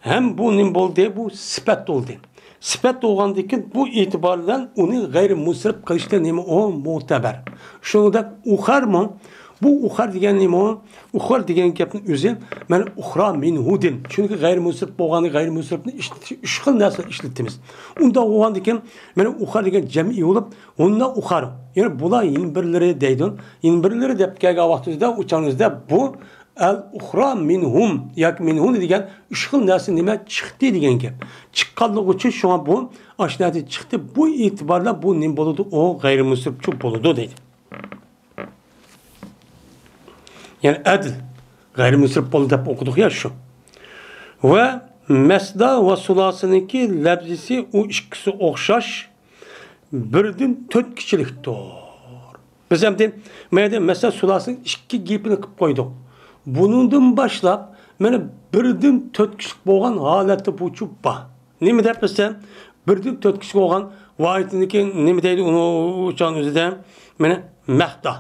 ھەم بۇ نېمە بولدى؟ بۇ سۈپەت بولدى. سۈپەت بولغاندىن كېيىن بۇ ئېتىبار بىلەن ئۇنى غەيرىي مۇنسەرىپ قىلىشتا نېمە ئۇ؟ مۇتەبەر. شۇنىڭدەك ئۇخارمۇ؟ بۇ ئۇخار دېگەن نېمە ئۇ؟ ئۇخار دېگەن گەپنىڭ ئۆزى، مانا، ئۇخرا مىنھۇدىن. چۈنكى غەيرىي مۇنسەرىپ بولغاندا غەيرىي مۇنسەرىپنى ئىشلىتىش، ئۈچ خىل نەرسىنى ئىشلىتىمىز. ئۇنداق بولغاندىكىن، مانا، ئۇخار دېگەن جەمئىي بولۇپ، ھۇننا ئۇخار. يەنى بۇلار يەنە بىرلىرى دەيدۇ. يەنە بىرلىرى دەپ كەلگەن ۋاقتىمىزدا، ئۇ چاغىمىزدا بۇ ئەل ئۇخرا مىنھۇم ياكى مىنھۇنى دېگەن ئۈچ خىل نەرسە نېمە؟ چىقتى دېگەن گەپ. چىققانلىقى ئۈچۈن شۇڭا بۇ ئاشۇ نەردىن چىقتى. بۇ ئېتىبار بىلەن بۇ نېمە بولىدۇ؟ ئۇ غەيرىي مۇنسەرىپچۇ بولىدۇ دەيدۇ. يەنى ئەدىل، غەيرىي مۇنسەرىپ بولدى دەپ ئوقۇدۇق يا شۇ. ۋە مەسدا ۋە سۇلاسىنىڭكى لەپزىسى ئۇ ئىككىسى ئوخشاش، بىردىن تۆتكىچىلىكتۇر. بىز ئەمدى مەيدە مەسدا سۇلاسىنىڭ ئىككى گېپىنى قىلىپ قويدۇق. بۇنىڭدىن باشلاپ مانا بىردىن تۆتكىچىلىك بولغان ھالەتتە بۇچۇ بار. نېمە دەپ دېسە، بىردىن تۆتكىچىلىك بولغان ۋاھىدنىڭكى نېمە دەيدۇ ئۇنى ئۇچان ئۆزىدە؟ مانا مەختا.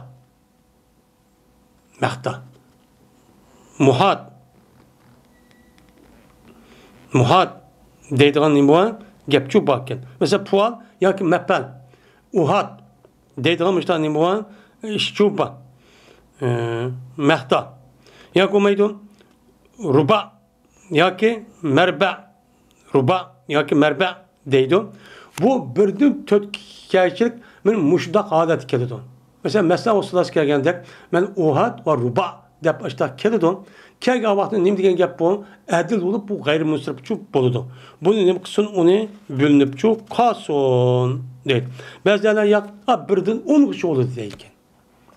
مەختا. مۇھات. مۇھات دەيدىغان نېمە بار؟ گەپچۇ باركەن. مەسىلەن، پۇئال ياكى مەپەل. ئۇھات دەيدىغان مۇشۇنداق نېمە بار؟ ئىشچۇ بار. ئە، مەختا. ياكى بولمايدۇ. رۇبا ياكى مەربە. رۇبا ياكى مەربە دەيدۇ. بۇ بىردىن تۆتكىچىلىك مانا مۇشۇنداق ھالەتتە كېلىدۇ. مەسىلەن، مەسىلەن، ئۇستاز كەلگەندەك، مەن ئۇھات ۋە رۇبا دەپ ئاشۇنداق كېلىدۇ. كەلگەن ۋاقىتتا نېمە دېگەن گەپ بۇ؟ ئەدىل بولۇپ، بۇ غەيرىي مۇنسەرىپچۇ بولىدۇ. بۇنى نېمە قىلسۇن؟ ئۇنى بۆلۈنۈپچۇ قالسۇن دەيدۇ. بەزىلەر ياق، ئا، بىردىن ئونغىچە بولىدۇ دەيدىكەن.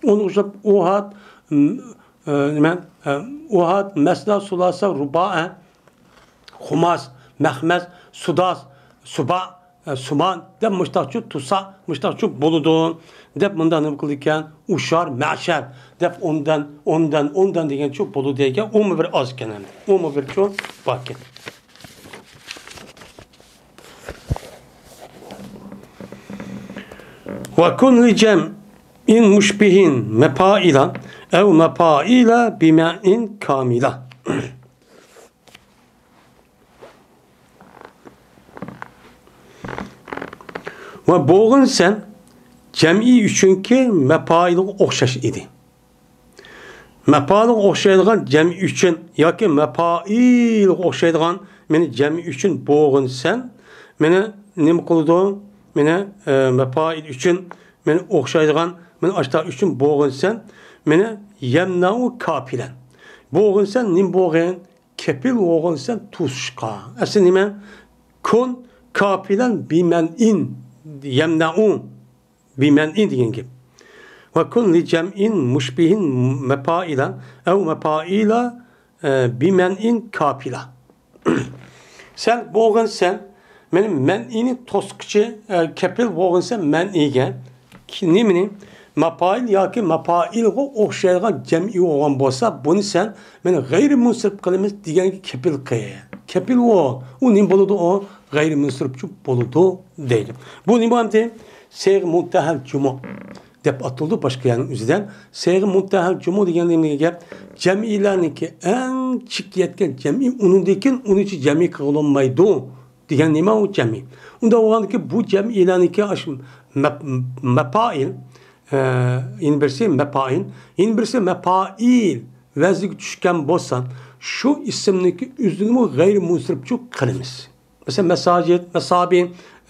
ئونغىچە ئۇھات، م، ئە، نېمە، ئە، ئۇھات، مەسلا، سۇلاسا، رۇبائە، خۇماس، مەخمەس، سۇداس، سۇبا، ئە، سۇمان دەپ مۇشتاقچۇ، تۇسا، مۇشتاقچۇ بولىدۇ دەپ مۇنداق نېمە قىلىدىكەن؟ ئۇشار، مەشەر دەپ ئوندىن، ئوندىن، ئوندىن دېگەنچۇ بولىدۇ دەيدىكەن. ئۇمۇ بىر ئاز ئىكەن ئەمدى. ئۇمۇ بىرچۇ باركەن. وكن لجمع مشبه مفاعلا أو مفاعيل بمنع كاملا. ۋە بولغىن سەن جەمئىي ئۈچۈنكى مەپائىلغا ئوخشاش ئىدى. مەپائىلغا ئوخشايدىغان جەمئىي ئۈچۈن ياكى مەپائىلغا ئوخشايدىغان مېنى جەمئىي ئۈچۈن بولغىن سەن مېنى نېمە قىلىدۇ؟ مېنى، ئە، مەپائىل ئۈچۈن مېنى ئوخشايدىغان مېنى ئاشتا ئۈچۈن بولغىن سەن مېنى يەمنەئۇ كاپىلەن. بولغىن سەن نېمە بولغىن؟ كېپىل بولغىن سەن توسۇشقا. ئەسلى نېمە؟ كۇن كاپىلەن بىمەنئىن، يەمنەئۇ بىمەنئىن دېگەن گەپ. وكن لجمع مشبه مفاعلا أو مفاعيل، ئە، بمنع كاملا. سەن بولغىن سەن مېنى مەنئىنى توسقۇچى، ئە، كېپىل بولغىن سەن مەنئىگە. كى-، نېمىنى؟ مەپائىل ياكى مەپائىلغا ئوخشايدىغان جەمئىي بولغان بولسا، بۇنى سەن مېنى غەيرىي مۇنسەرىپ قىلىمىز دېگەنگە كېپىل قىل. كېپىل بول. ئۇ نېمە بولىدۇ؟ ئۇ غەيرىي مۇنسەرىپچۇ بولىدۇ دەيدۇ. بۇ نېمە ئەمدى؟ سىيغە مۇنتەھەل جۇمۇ دەپ ئاتىلىدۇ باشقا يەرنىڭ ئۆزىدە. سىيغە مۇنتەھەل جۇمۇ دېگەن نېمە گەپ؟ جەمئىيلەرنىڭكى ئەڭ چېككە يەتكەن جەمئىي، ئۇنىڭدىن كېيىن ئۇنىڭچە جەمئىي قىلىنمايدۇ دېگەن نېمە ئۇ جەمئىي؟ ئۇنداق بولغاندىكى بۇ جەمئىيلەرنىڭكى ئاش-، مەپ-، مەپائىل، ئە، يەنە بىرسى مەپائىل، يەنە بىرسى مەپائىل ۋەزنىگە چۈشكەن بولسا، شۇ ئىسىمنىڭكى ئۆزىنىمۇ غەيرىي مۇنسەرىپچۇ قىلىمىز. مەسىلەن، مەساجىد، مەسابى،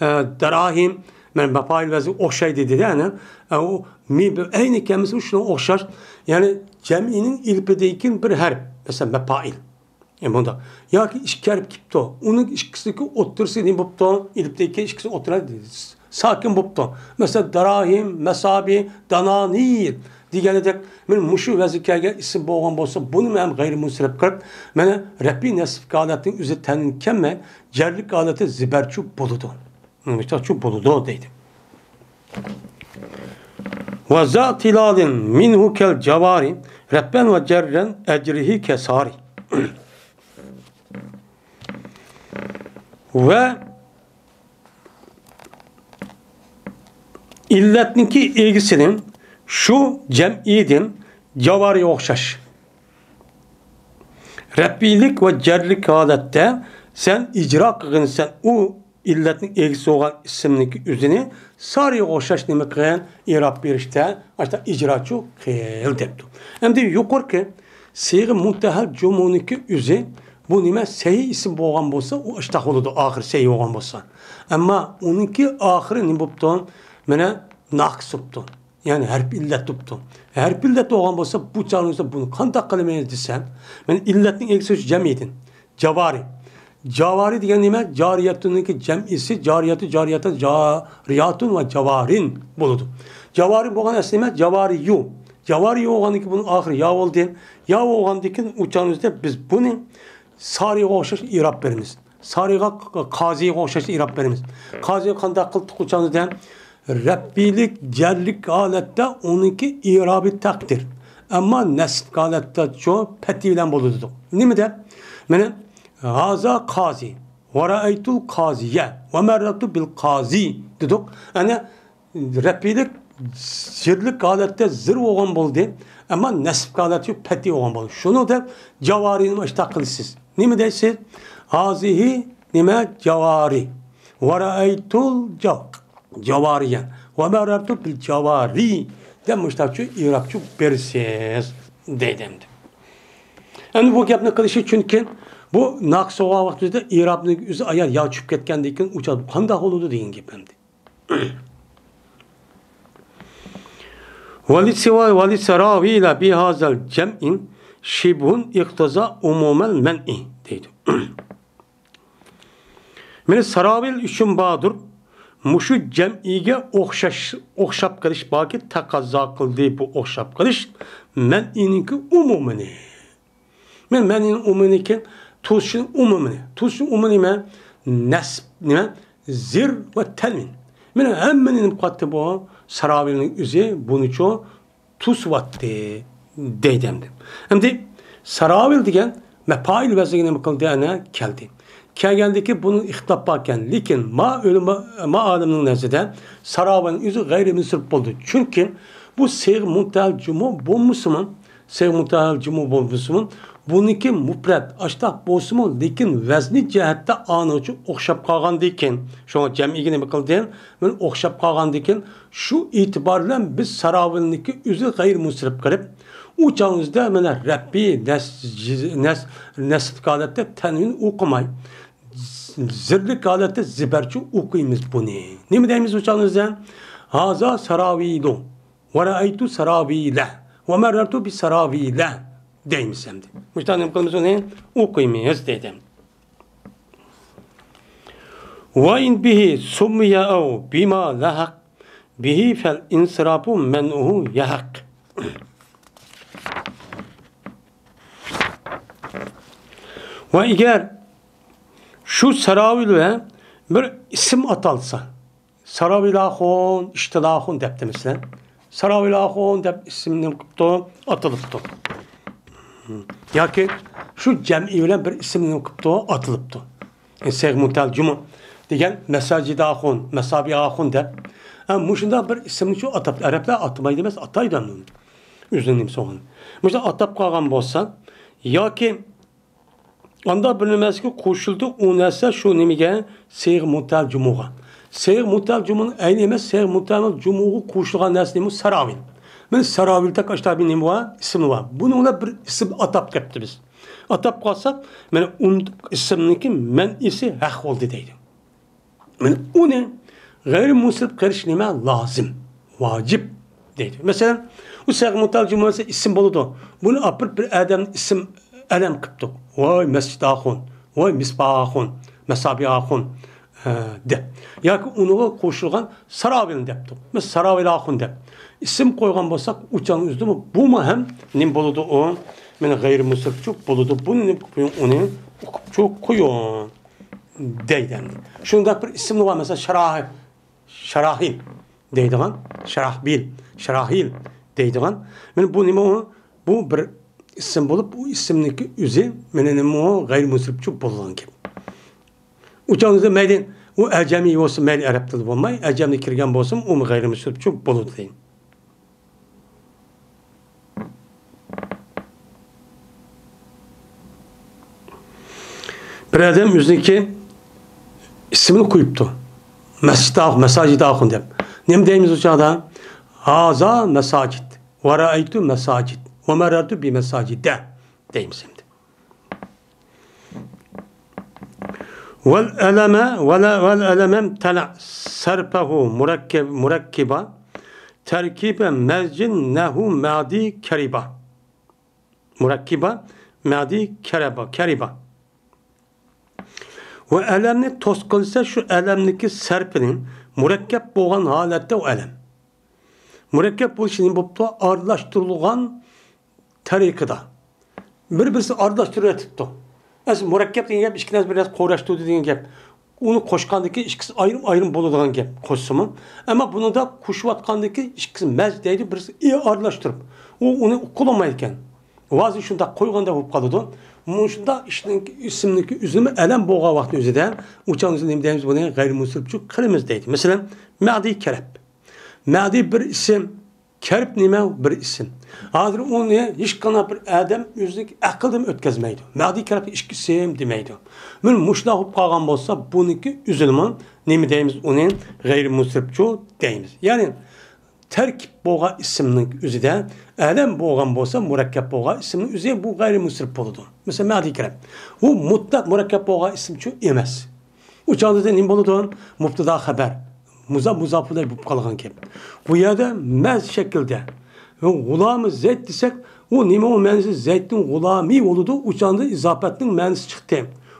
ئە، دەراھىم، مەن مەپائىل ۋەزنى ئوخشايدۇ دېدى، ئەنە، ئە، ئۇ مى بىر ئەينى كەلمىسى شۇنىڭغا ئوخشاش. يەنى جەمئىينىڭ ئېلىپىدىن كېيىن بىر ھەرپ، مەسىلەن، مەپائىل. ئە، بۇنداق. ياكى ئىككى ھەرپ كېلىپتۇ. ئۇنىڭ ئىككىسىنىڭكى ئوتتۇرىسى نېمە بوپتۇ؟ ئېلىپتىن كېيىن ئىككىسى ئوتتۇرا ساكىن بوپتۇ. مەسىلەن، دەراھىم، مەسابى، دانانىر دېگەندەك، مانا مۇشۇ ۋەزىن كەلگەن ئىسىم بولغان بولسا، بۇنىمۇ ھەم غەيرىي مۇنسەرىپ قىلىپ، مانا رەپئىي نەسب ھالەتنىڭ ئۆزى تەنىن كەلمەي، جەرلىك ھالەتتە زىبەرچۇ بولىدۇ. نېمىشقىچۇ بولىدۇ دەيدۇ. وذا اعتلال منه كالجوار رفعا وجرا أجره كسار. ۋە ئىللەتنىڭكى ئىگىسىنىڭ شۇ جەمئىيدىن جاۋارىغا ئوخشاش رەپئىيلىك ۋە جەرلىك ھالەتتە سەن ئىجرا قىلغىنىسەن ئۇ ئىللەتنىڭ ئىگىسى بولغان ئىسىمنىڭكى ئۆزىنى سارىغا ئوخشاش نېمە قىلغىن؟ ئېراب بېرىشتە ئاشتا ئىجراچۇ قىل دەپتۇ. ئەمدى يۇقىرىقى سىيغە مۇنتەھەل جۇمۇنىڭكى ئۆزى بۇ نېمە؟ سەھىھ ئىسىم بولغان بولسا، ئۇ ئاشتاق بولىدۇ، ئاخىرى سەھىھ بولغان بولسا. ئەمما ئۇنىڭكى ئاخىرى نېمە بوپتۇ؟ مانا ناقىس بوپتۇ. يەنى ھەرپ ئىللەت بوپتۇ. ھەرپ ئىللەت بولغان بولسا، بۇ چاغدا بۇنى قانداق قىلىمىز دېسەم، مانا ئىللەتنىڭ ئىگىسى شۇ جەمئىيدىن. جاۋارى. جاۋارى دېگەن نېمە؟ جارىيەتۇنىڭكى جەمئىسى، جارىيەتۇ، جارىيەتە، جارىياتۇن ۋە جاۋارىن بولىدۇ. جاۋارى بولغان ئەسلى نېمە؟ جاۋارىيۇ. جاۋارىيۇ بولغاندىن كېيىن بۇنىڭ ئاخىرى يا بولدى. يا بولغاندىن كېيىن ئۇ چاغدا بىز بۇنى سارىغا ئوخشاش ئىراب بېرىمىز. سارىغا، قازىغا ئوخشاش ئىراب بېرىمىز. قازىغا قانداق قىلدۇق ئۇچانىزدا؟ رەپئىيلىك، جەرلىك ھالەتتە ئۇنىڭكى ئىرابى تەقدىر. ئەمما نەسب ھالەتتە شۇ پەتھى بىلەن بولىدۇ دېدۇق. نېمە دەپ؟ مانا، ھازا قازى، ۋە رەئەيتۇل قازىيە، ۋە مەررەتۇ بىل قازى دېدۇق. يەنى رەپئىيلىك، زىرلىك ھالەتتە زىر بولغان بولدى. ئەمما نەسب ھالەتتە پەتھى بولغان بولدى. شۇنى دەپ جاۋارىنى ئاشتاق قىلىسىز. نېمە دەيسىز؟ ھازىھى نېمە؟ جاۋارى. ۋە رەئەيتۇل جاۋ-، جاۋارىيە. ۋە مەررەتۇ بىل جاۋارى. دەپ مۇشتاقچۇ ئىرابچۇ بېرىسىز دەيدۇ ئەمدى. ئەمدى بۇ گەپنى قىلىشى چۈنكى بۇ ناقىس بولغان ۋاقتىمىزدا ئىرابنىڭ ئۆزى ئايان يا چۈشۈپ كەتكەندىن كېيىن ئۇچاپ قانداق بولىدۇ دېگەن گەپ ئەمدى. ولسوا-، ولسراويل بهذا الجمع شبه اقتضى عموم المنع دەيدۇ. مانا ساراۋىل ئۈچۈن باردۇر، مۇشۇ جەمئىيگە ئوخشاش، ئوخشاپ قېلىش باركى، تەقەززا قىلدى بۇ ئوخشاپ قېلىش مەنئىنىڭكى ئومۇمىنى. مەن، مەنئىنىڭ ئومۇمىنىكى توسۇشنىڭ ئومۇمىنى. توسۇشنىڭ ئومۇمى نېمە؟ نەسب نېمە؟ زىر ۋە تەنۋىن. مانا ھەممىنى نېمە قىلىۋاتتى بۇ؟ ساراۋىلنىڭ ئۆزى بۇنىچۇ توسۇۋاتتى دەيدۇ ئەمدى. ئەمدى ساراۋىل دېگەن مەپائىل ۋەزنىگە نېمە قىلدى؟ ئەنە كەلدى. كەلگەندىكى بۇنىڭ ئىختىلاپ باركەن. لېكىن ما ئۆلىما، ما ئالىمنىڭ نەزىرىدە ساراۋىلنىڭ ئۆزى غەيرىي مۇنسەرىپ بولىدۇ. چۈنكى بۇ سىيغە مۇنتەھەل جۇمۇ بولمىسىمۇ، سىيغە مۇنتەھەل جۇمۇ بولمىسىمۇ، بۇنىڭكى مۇپرەت ئاشتاق بولسىمۇ، لېكىن ۋەزنى جەھەتتە ئانىڭچە ئوخشاپ قالغاندىكىن، شۇڭا جەمئىگە نېمە قىلدى؟ مانا ئوخشاپ قالغاندىكىن، شۇ ئېتىبار بىلەن بىز ساراۋىلنىڭكى ئۆزى غەيرىي مۇنسەرىپ قىلىپ، ئۇ چاغىمىزدا مانا رەپئىي نەس-، نەس-، نەسب ھالەتتە تەنۋىن ئوقۇماي، زىرلىك ھالەتتە زىبەرچە ئوقۇيمىز بۇنى. نېمە دەيمىز ئۇ چاغىمىزدا؟ ھازا ساراۋىلۇ، ۋە رەئەيتۇ ساراۋىلە، ۋە مەررەرتۇ بى ساراۋىلە دەيمىز ئەمدى. مۇشۇنداق نېمە قىلىمىز ئۇنى؟ ئوقۇيمىز دەيدۇ. وإن به سمي أو بما لحق به فالانصراف منعه يحق. ۋە ئەگەر شۇ ساراۋىل بىلەن بىر ئىسىم ئاتالسا، ساراۋىل ئاخۇن، ئىشتىل ئاخۇن دەپتىمىسىلەر. ساراۋىل ئاخۇن دەپ ئىسىمنى قىپتۇ، ئاتىلىپتۇ. ياكى شۇ جەمئىي بىلەن بىر ئىسىمنى قىپتۇ، ئاتىلىپتۇ. سىيغە مۇنتەھەل جۇمۇ دېگەن مەساجىد ئاخۇن، مەسابىھ ئاخۇن دەپ. ھە، مۇشۇنداق بىر ئىسىمنى شۇ ئاتاپ، ئەرەبلەر ئاتىمايدۇ ئەمەس، ئاتايدۇ ئەمدى. ئۆزىنىڭ نېمىسى بولغان. مۇشۇنداق ئاتاپ قالغان بولسا، ياكى ئاندا بىر نېمە نەرسىگە قوشۇلدى، ئۇ نەرسە شۇ نېمىگە؟ سىيغە مۇنتەھەل جۇمۇغا. سىيغە مۇنتەھەل جۇمۇنىڭ ئەينى ئەمەس، سىيغە مۇنتەھەل جۇمۇغا قوشۇلغان نەرسە نېمە؟ ساراۋىل. مانا ساراۋىلدەك ئاشتا بىر نېمە بار؟ ئىسىم بار. بۇنىڭ بىلەن بىر ئىسىم ئاتاپ كەپتىمىز. ئاتاپ قالساق، مانا ئۇن-، ئىسىمنىڭكى مەنئىسى ھەق بولدى دەيدۇ. مانا ئۇنى غەيرىي مۇنسەرىپ قىلىش نېمە؟ لازىم، ۋاجىپ دەيدۇ. مەسىلەن، ئۇ سىيغە مۇنتەھەل جۇمۇ ئىسىم بولىدۇ. بۇنى ئاپىرىپ بىر ئادەمنى ئىسىم ئەلەم قىپتۇق. ۋاي مەسچىت ئاخۇن، ۋاي مىسباھ ئاخۇن، مەسابىھ ئاخۇن، ھە، دەپ. ياكى ئۇنىڭغا قوشۇلغان ساراۋىل دەپتۇق. مەسىلەن، ساراۋىل ئاخۇن دەپ ئىسىم قويغان بولساق، ئۇ چاغنىڭ ئۆزىدىمۇ بۇمۇ ھەم نېمە بولىدۇ ئۇ؟ مانا غەيرىي مۇنسەرىپچۇ بولىدۇ. بۇنى نېمە قىلىپ قويۇڭ؟ ئۇنى ئوقۇپچۇ قويۇڭ. دەيدۇ ئەمدى. شۇنداق بىر ئىسىملار بار، مەسىلەن، شاراھىل، شاراھىل دەيدىغان، شاراھبىل، شاراھىل دەيدىغان. مانا بۇ نېمە ئۇ؟ بۇ بىر ئىسىم بولۇپ، بۇ ئىسىمنىڭكى ئۆزى مانا نېمە ئۇ؟ غەيرىي مۇنسەرىپچۇ بولغان گەپ. ئۇ چاغدا مەيلى ئۇ ئەجەمىي بولسۇن، مەيلى ئەرەب تىلى بولماي، ئەجەمدە كىرگەن بولسۇن، ئۇمۇ غەيرىي مۇنسەرىپچۇ بولىدۇ دەيدۇ. بىر ئادەم ئۆزىنىڭكى ئىسمىنى قويۇپتۇ. مەسجىد ئاخۇن، مەساجىد ئاخۇن دەپ. نېمە دەيمىز ئۇ چاغدا؟ ھازا مەساجىد، ۋە رەئەيتۇ مەساجىد، ۋە مەررەرتۇ بى مەساجىدە دەيمىز ئەمدى. والألم، ولا، والألم امتنع صرفه مركب، مركبا، تركيب مزج نحو مادي كربا. مركبا، مادي كربا، كربا. ۋە ئەلەمنى توسقۇن دېسە، شۇ ئەلەمنىڭكى سەرپىنى مۇرەككەپ بولغان ھالەتتە ئۇ ئەلەم. مۇرەككەپ بولۇشى نېمە بوپتۇ؟ ئارىلاشتۇرۇلغان تەرىقىدە. بىر-بىرسى ئارىلاشتۇرۇۋېتىپتۇ. ئەسلى مۇرەككەپ دېگەن گەپ ئىككى نەرسە بىر نەرسە قوراشتۇردى دېگەن گەپ. ئۇنى قوشقاندىكى ئىككىسى ئايرىم-ئايرىم بولىدىغان گەپ قوشسىمۇ. ئەمما بۇنىڭدا قوشۇۋاتقاندىكى ئىككىسى مەز دەيدۇ، بىرسى ئى ئارىلاشتۇرۇپ. ئۇ ئۇنى قىلالمايدىكەن. ۋازى شۇنداق قويغاندا بولۇپ قالىدۇ. مۇشۇنداق ئىشنىڭ ئىسىمنىڭكى ئۆزىمۇ ئەلەم بولغان ۋاقىتنىڭ ئۆزىدە ئۇ چاغنىڭ نېمە دەيمىز بۇنى؟ غەيرىمۇنسەرىپچۇ قىلىمىز دەيدۇ. مەسىلەن، مەدى كەرەپ. مەدى بىر ئىسىم، كەرپ نېمە؟ بىر ئىسىم. ھازىر ئۇنى ھېچقانداق بىر ئادەم ئۆزىنىڭ ئەقلىدىن ئۆتكۈزمەيدۇ. مەدى كەرپ ئىككى ئىسىم دېمەيدۇ. مانا مۇشۇنداق بولۇپ قالغان بولسا، بۇنىڭكى ئۆزىنىمۇ نېمە دەيمىز؟ ئۇنى غەيرىمۇنسەرىپچۇ دەيمىز. يەنى تەركىب بولغان ئىسىمنىڭ ئۆزىدە ئەلەم بولغان بولسا، مۇرەككەپ بولغان ئىسىمنىڭ ئۆزى بۇ غەيرىمۇنسەرىپ بولىدۇ. مەسىلەن، مەدى كەرەپ. ئۇ مۇتلەق مۇرەككەپ بولغان ئىسىمچۇ ئەمەس. ئۇ چاغدا نېمە بولىدۇ؟ مۇبتادا خەبەر. مۇزاپ مۇزاپىلەي بولۇپ قالغان گەپ. بۇ يەردە مەز شەكىلدە. غۇلامى زەيد دېسەك، ئۇ نېمە ئۇ مەنىسى؟ زەيدنىڭ غۇلامى بولىدۇ. ئۇ چاغدا ئىزاپەتنىڭ مەنىسى چىقتى.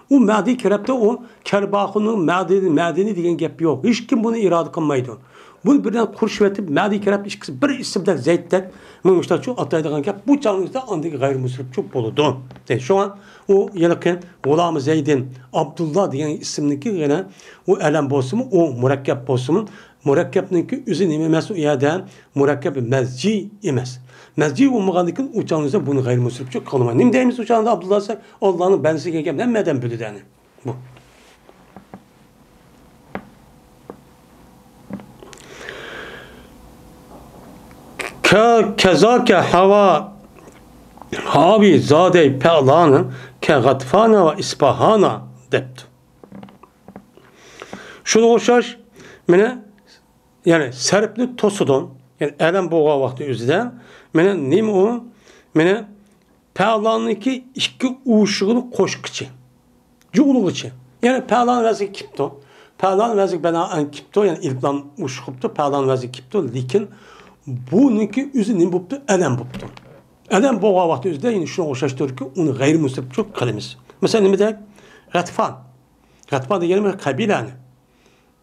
ئۇ مەدى كەرەپتە ئۇ كەرباخۇننىڭ مەدىنى، مەدىنى دېگەن گەپ يوق. ھېچكىم بۇنى ئىرادە قىلمايدۇ. بۇنى بىردەم قۇرۇشۇۋېتىپ، مەدى كەرەپ ئىككىسى بىر ئىسىمدەك زەيدتەك، مۇشۇنداقچۇ ئاتايدىغان گەپ. بۇ چاغنىڭ ئىچىدە ئاندىكى غەيرىمۇنسەرىپچۇ بولىدۇ. دەيدۇ. شۇڭا ئۇ ھېلىقى غۇلامى زەيدىن ئابدۇللا دېگەن ئىسىمنىڭكى يەنە ئۇ ئەلەم بولسىمۇ، ئۇ مۇرەككەپ بولسىمۇ، مۇرەككەپنىڭكى ئۆزى نېمە ئەمەس ئۇ يەردە؟ مۇرەككەپ مەزجى ئەمەس. مەزجى بولمىغاندىكىن ئۇ چاغنىڭ ئۆزىدە بۇنى غەيرىمۇنسەرىپچۇ قىلمايدۇ. نېمە دەيمىز ئۇ چاغدا ئابدۇللا دېسەك، ئاللانىڭ بەندىسى دېگەن گەپنى ھەممە ئادەم بىلىدۇ ئەنە. بۇ. كە-، كەزاكە ھاۋا، ھاۋى زادەي پەئلانى كە غەتفانە ۋە ئىسپاھانە دەپتۇ. شۇنىڭغا ئوخشاش، مانا، يەنى سەرپنى توسىدۇ. يەنى ئەلەم بولغان ۋاقتى ئۆزىدە، مانا، نېمە ئۇ؟ مانا، پەئلاننىڭكى ئىككى ئۇشۇغىنى قوشقۇچى. جۇغلىغۇچى. يەنى پەئلان ۋەزنىگە كېپتۇ. پەئلان ۋەزنىگە بىنائەن كېپتۇ، يەنى ئېلىپلام ئۇشۇ قىپتۇ، پەئلان ۋەزنىگە كېپتۇ، لېكىن بۇنىڭكى ئۆزى نېمە بوپتۇ؟ ئەلەم بوپتۇ. ئەلەم بولغان ۋاقتى ئۆزىدە يەنە شۇنىڭغا ئوخشاشتۇركى، ئۇنى غەيرىمۇنسەرىپچۇ قىلىمىز. مەسىلەن، نېمە دەيك؟ غەتفان. غەتفان دېگەنىمىز قەبىلەنى.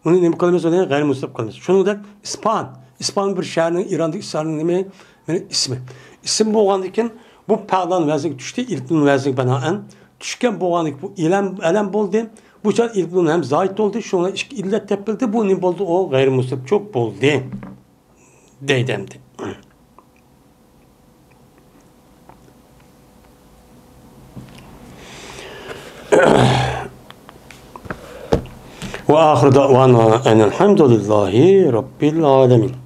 ئۇنى نېمە قىلىمىز؟ ئۇنى غەيرىمۇنسەرىپ قىلىمىز. شۇنىڭدەك ئىسپان. ئىسپان بىر شەھەرنىڭ، ئىراندىكى ئىسپاننىڭ نېمە؟ مېنىڭ ئىسمى. ئىسىم بولغاندىكىن بۇ پەئلان ۋەزنىگە چۈشتى، ئېلىپلام ۋەزنىگە بىنائەن. چۈشكەن بولغاندىكىن بۇ ئەلەم، ئەلەم بولدى. بۇ چاغ ئېلىپلام ھەم زايىد بولدى. شۇڭا ئىككى ئىللەت تېپىلدى. بۇ نېمە بولدى؟ ئۇ غەيرىمۇنسەرىپچۇ بولدى. دەيدۇ ئەمدى. وآخر دعوانا أن الحمد لله رب العالمين.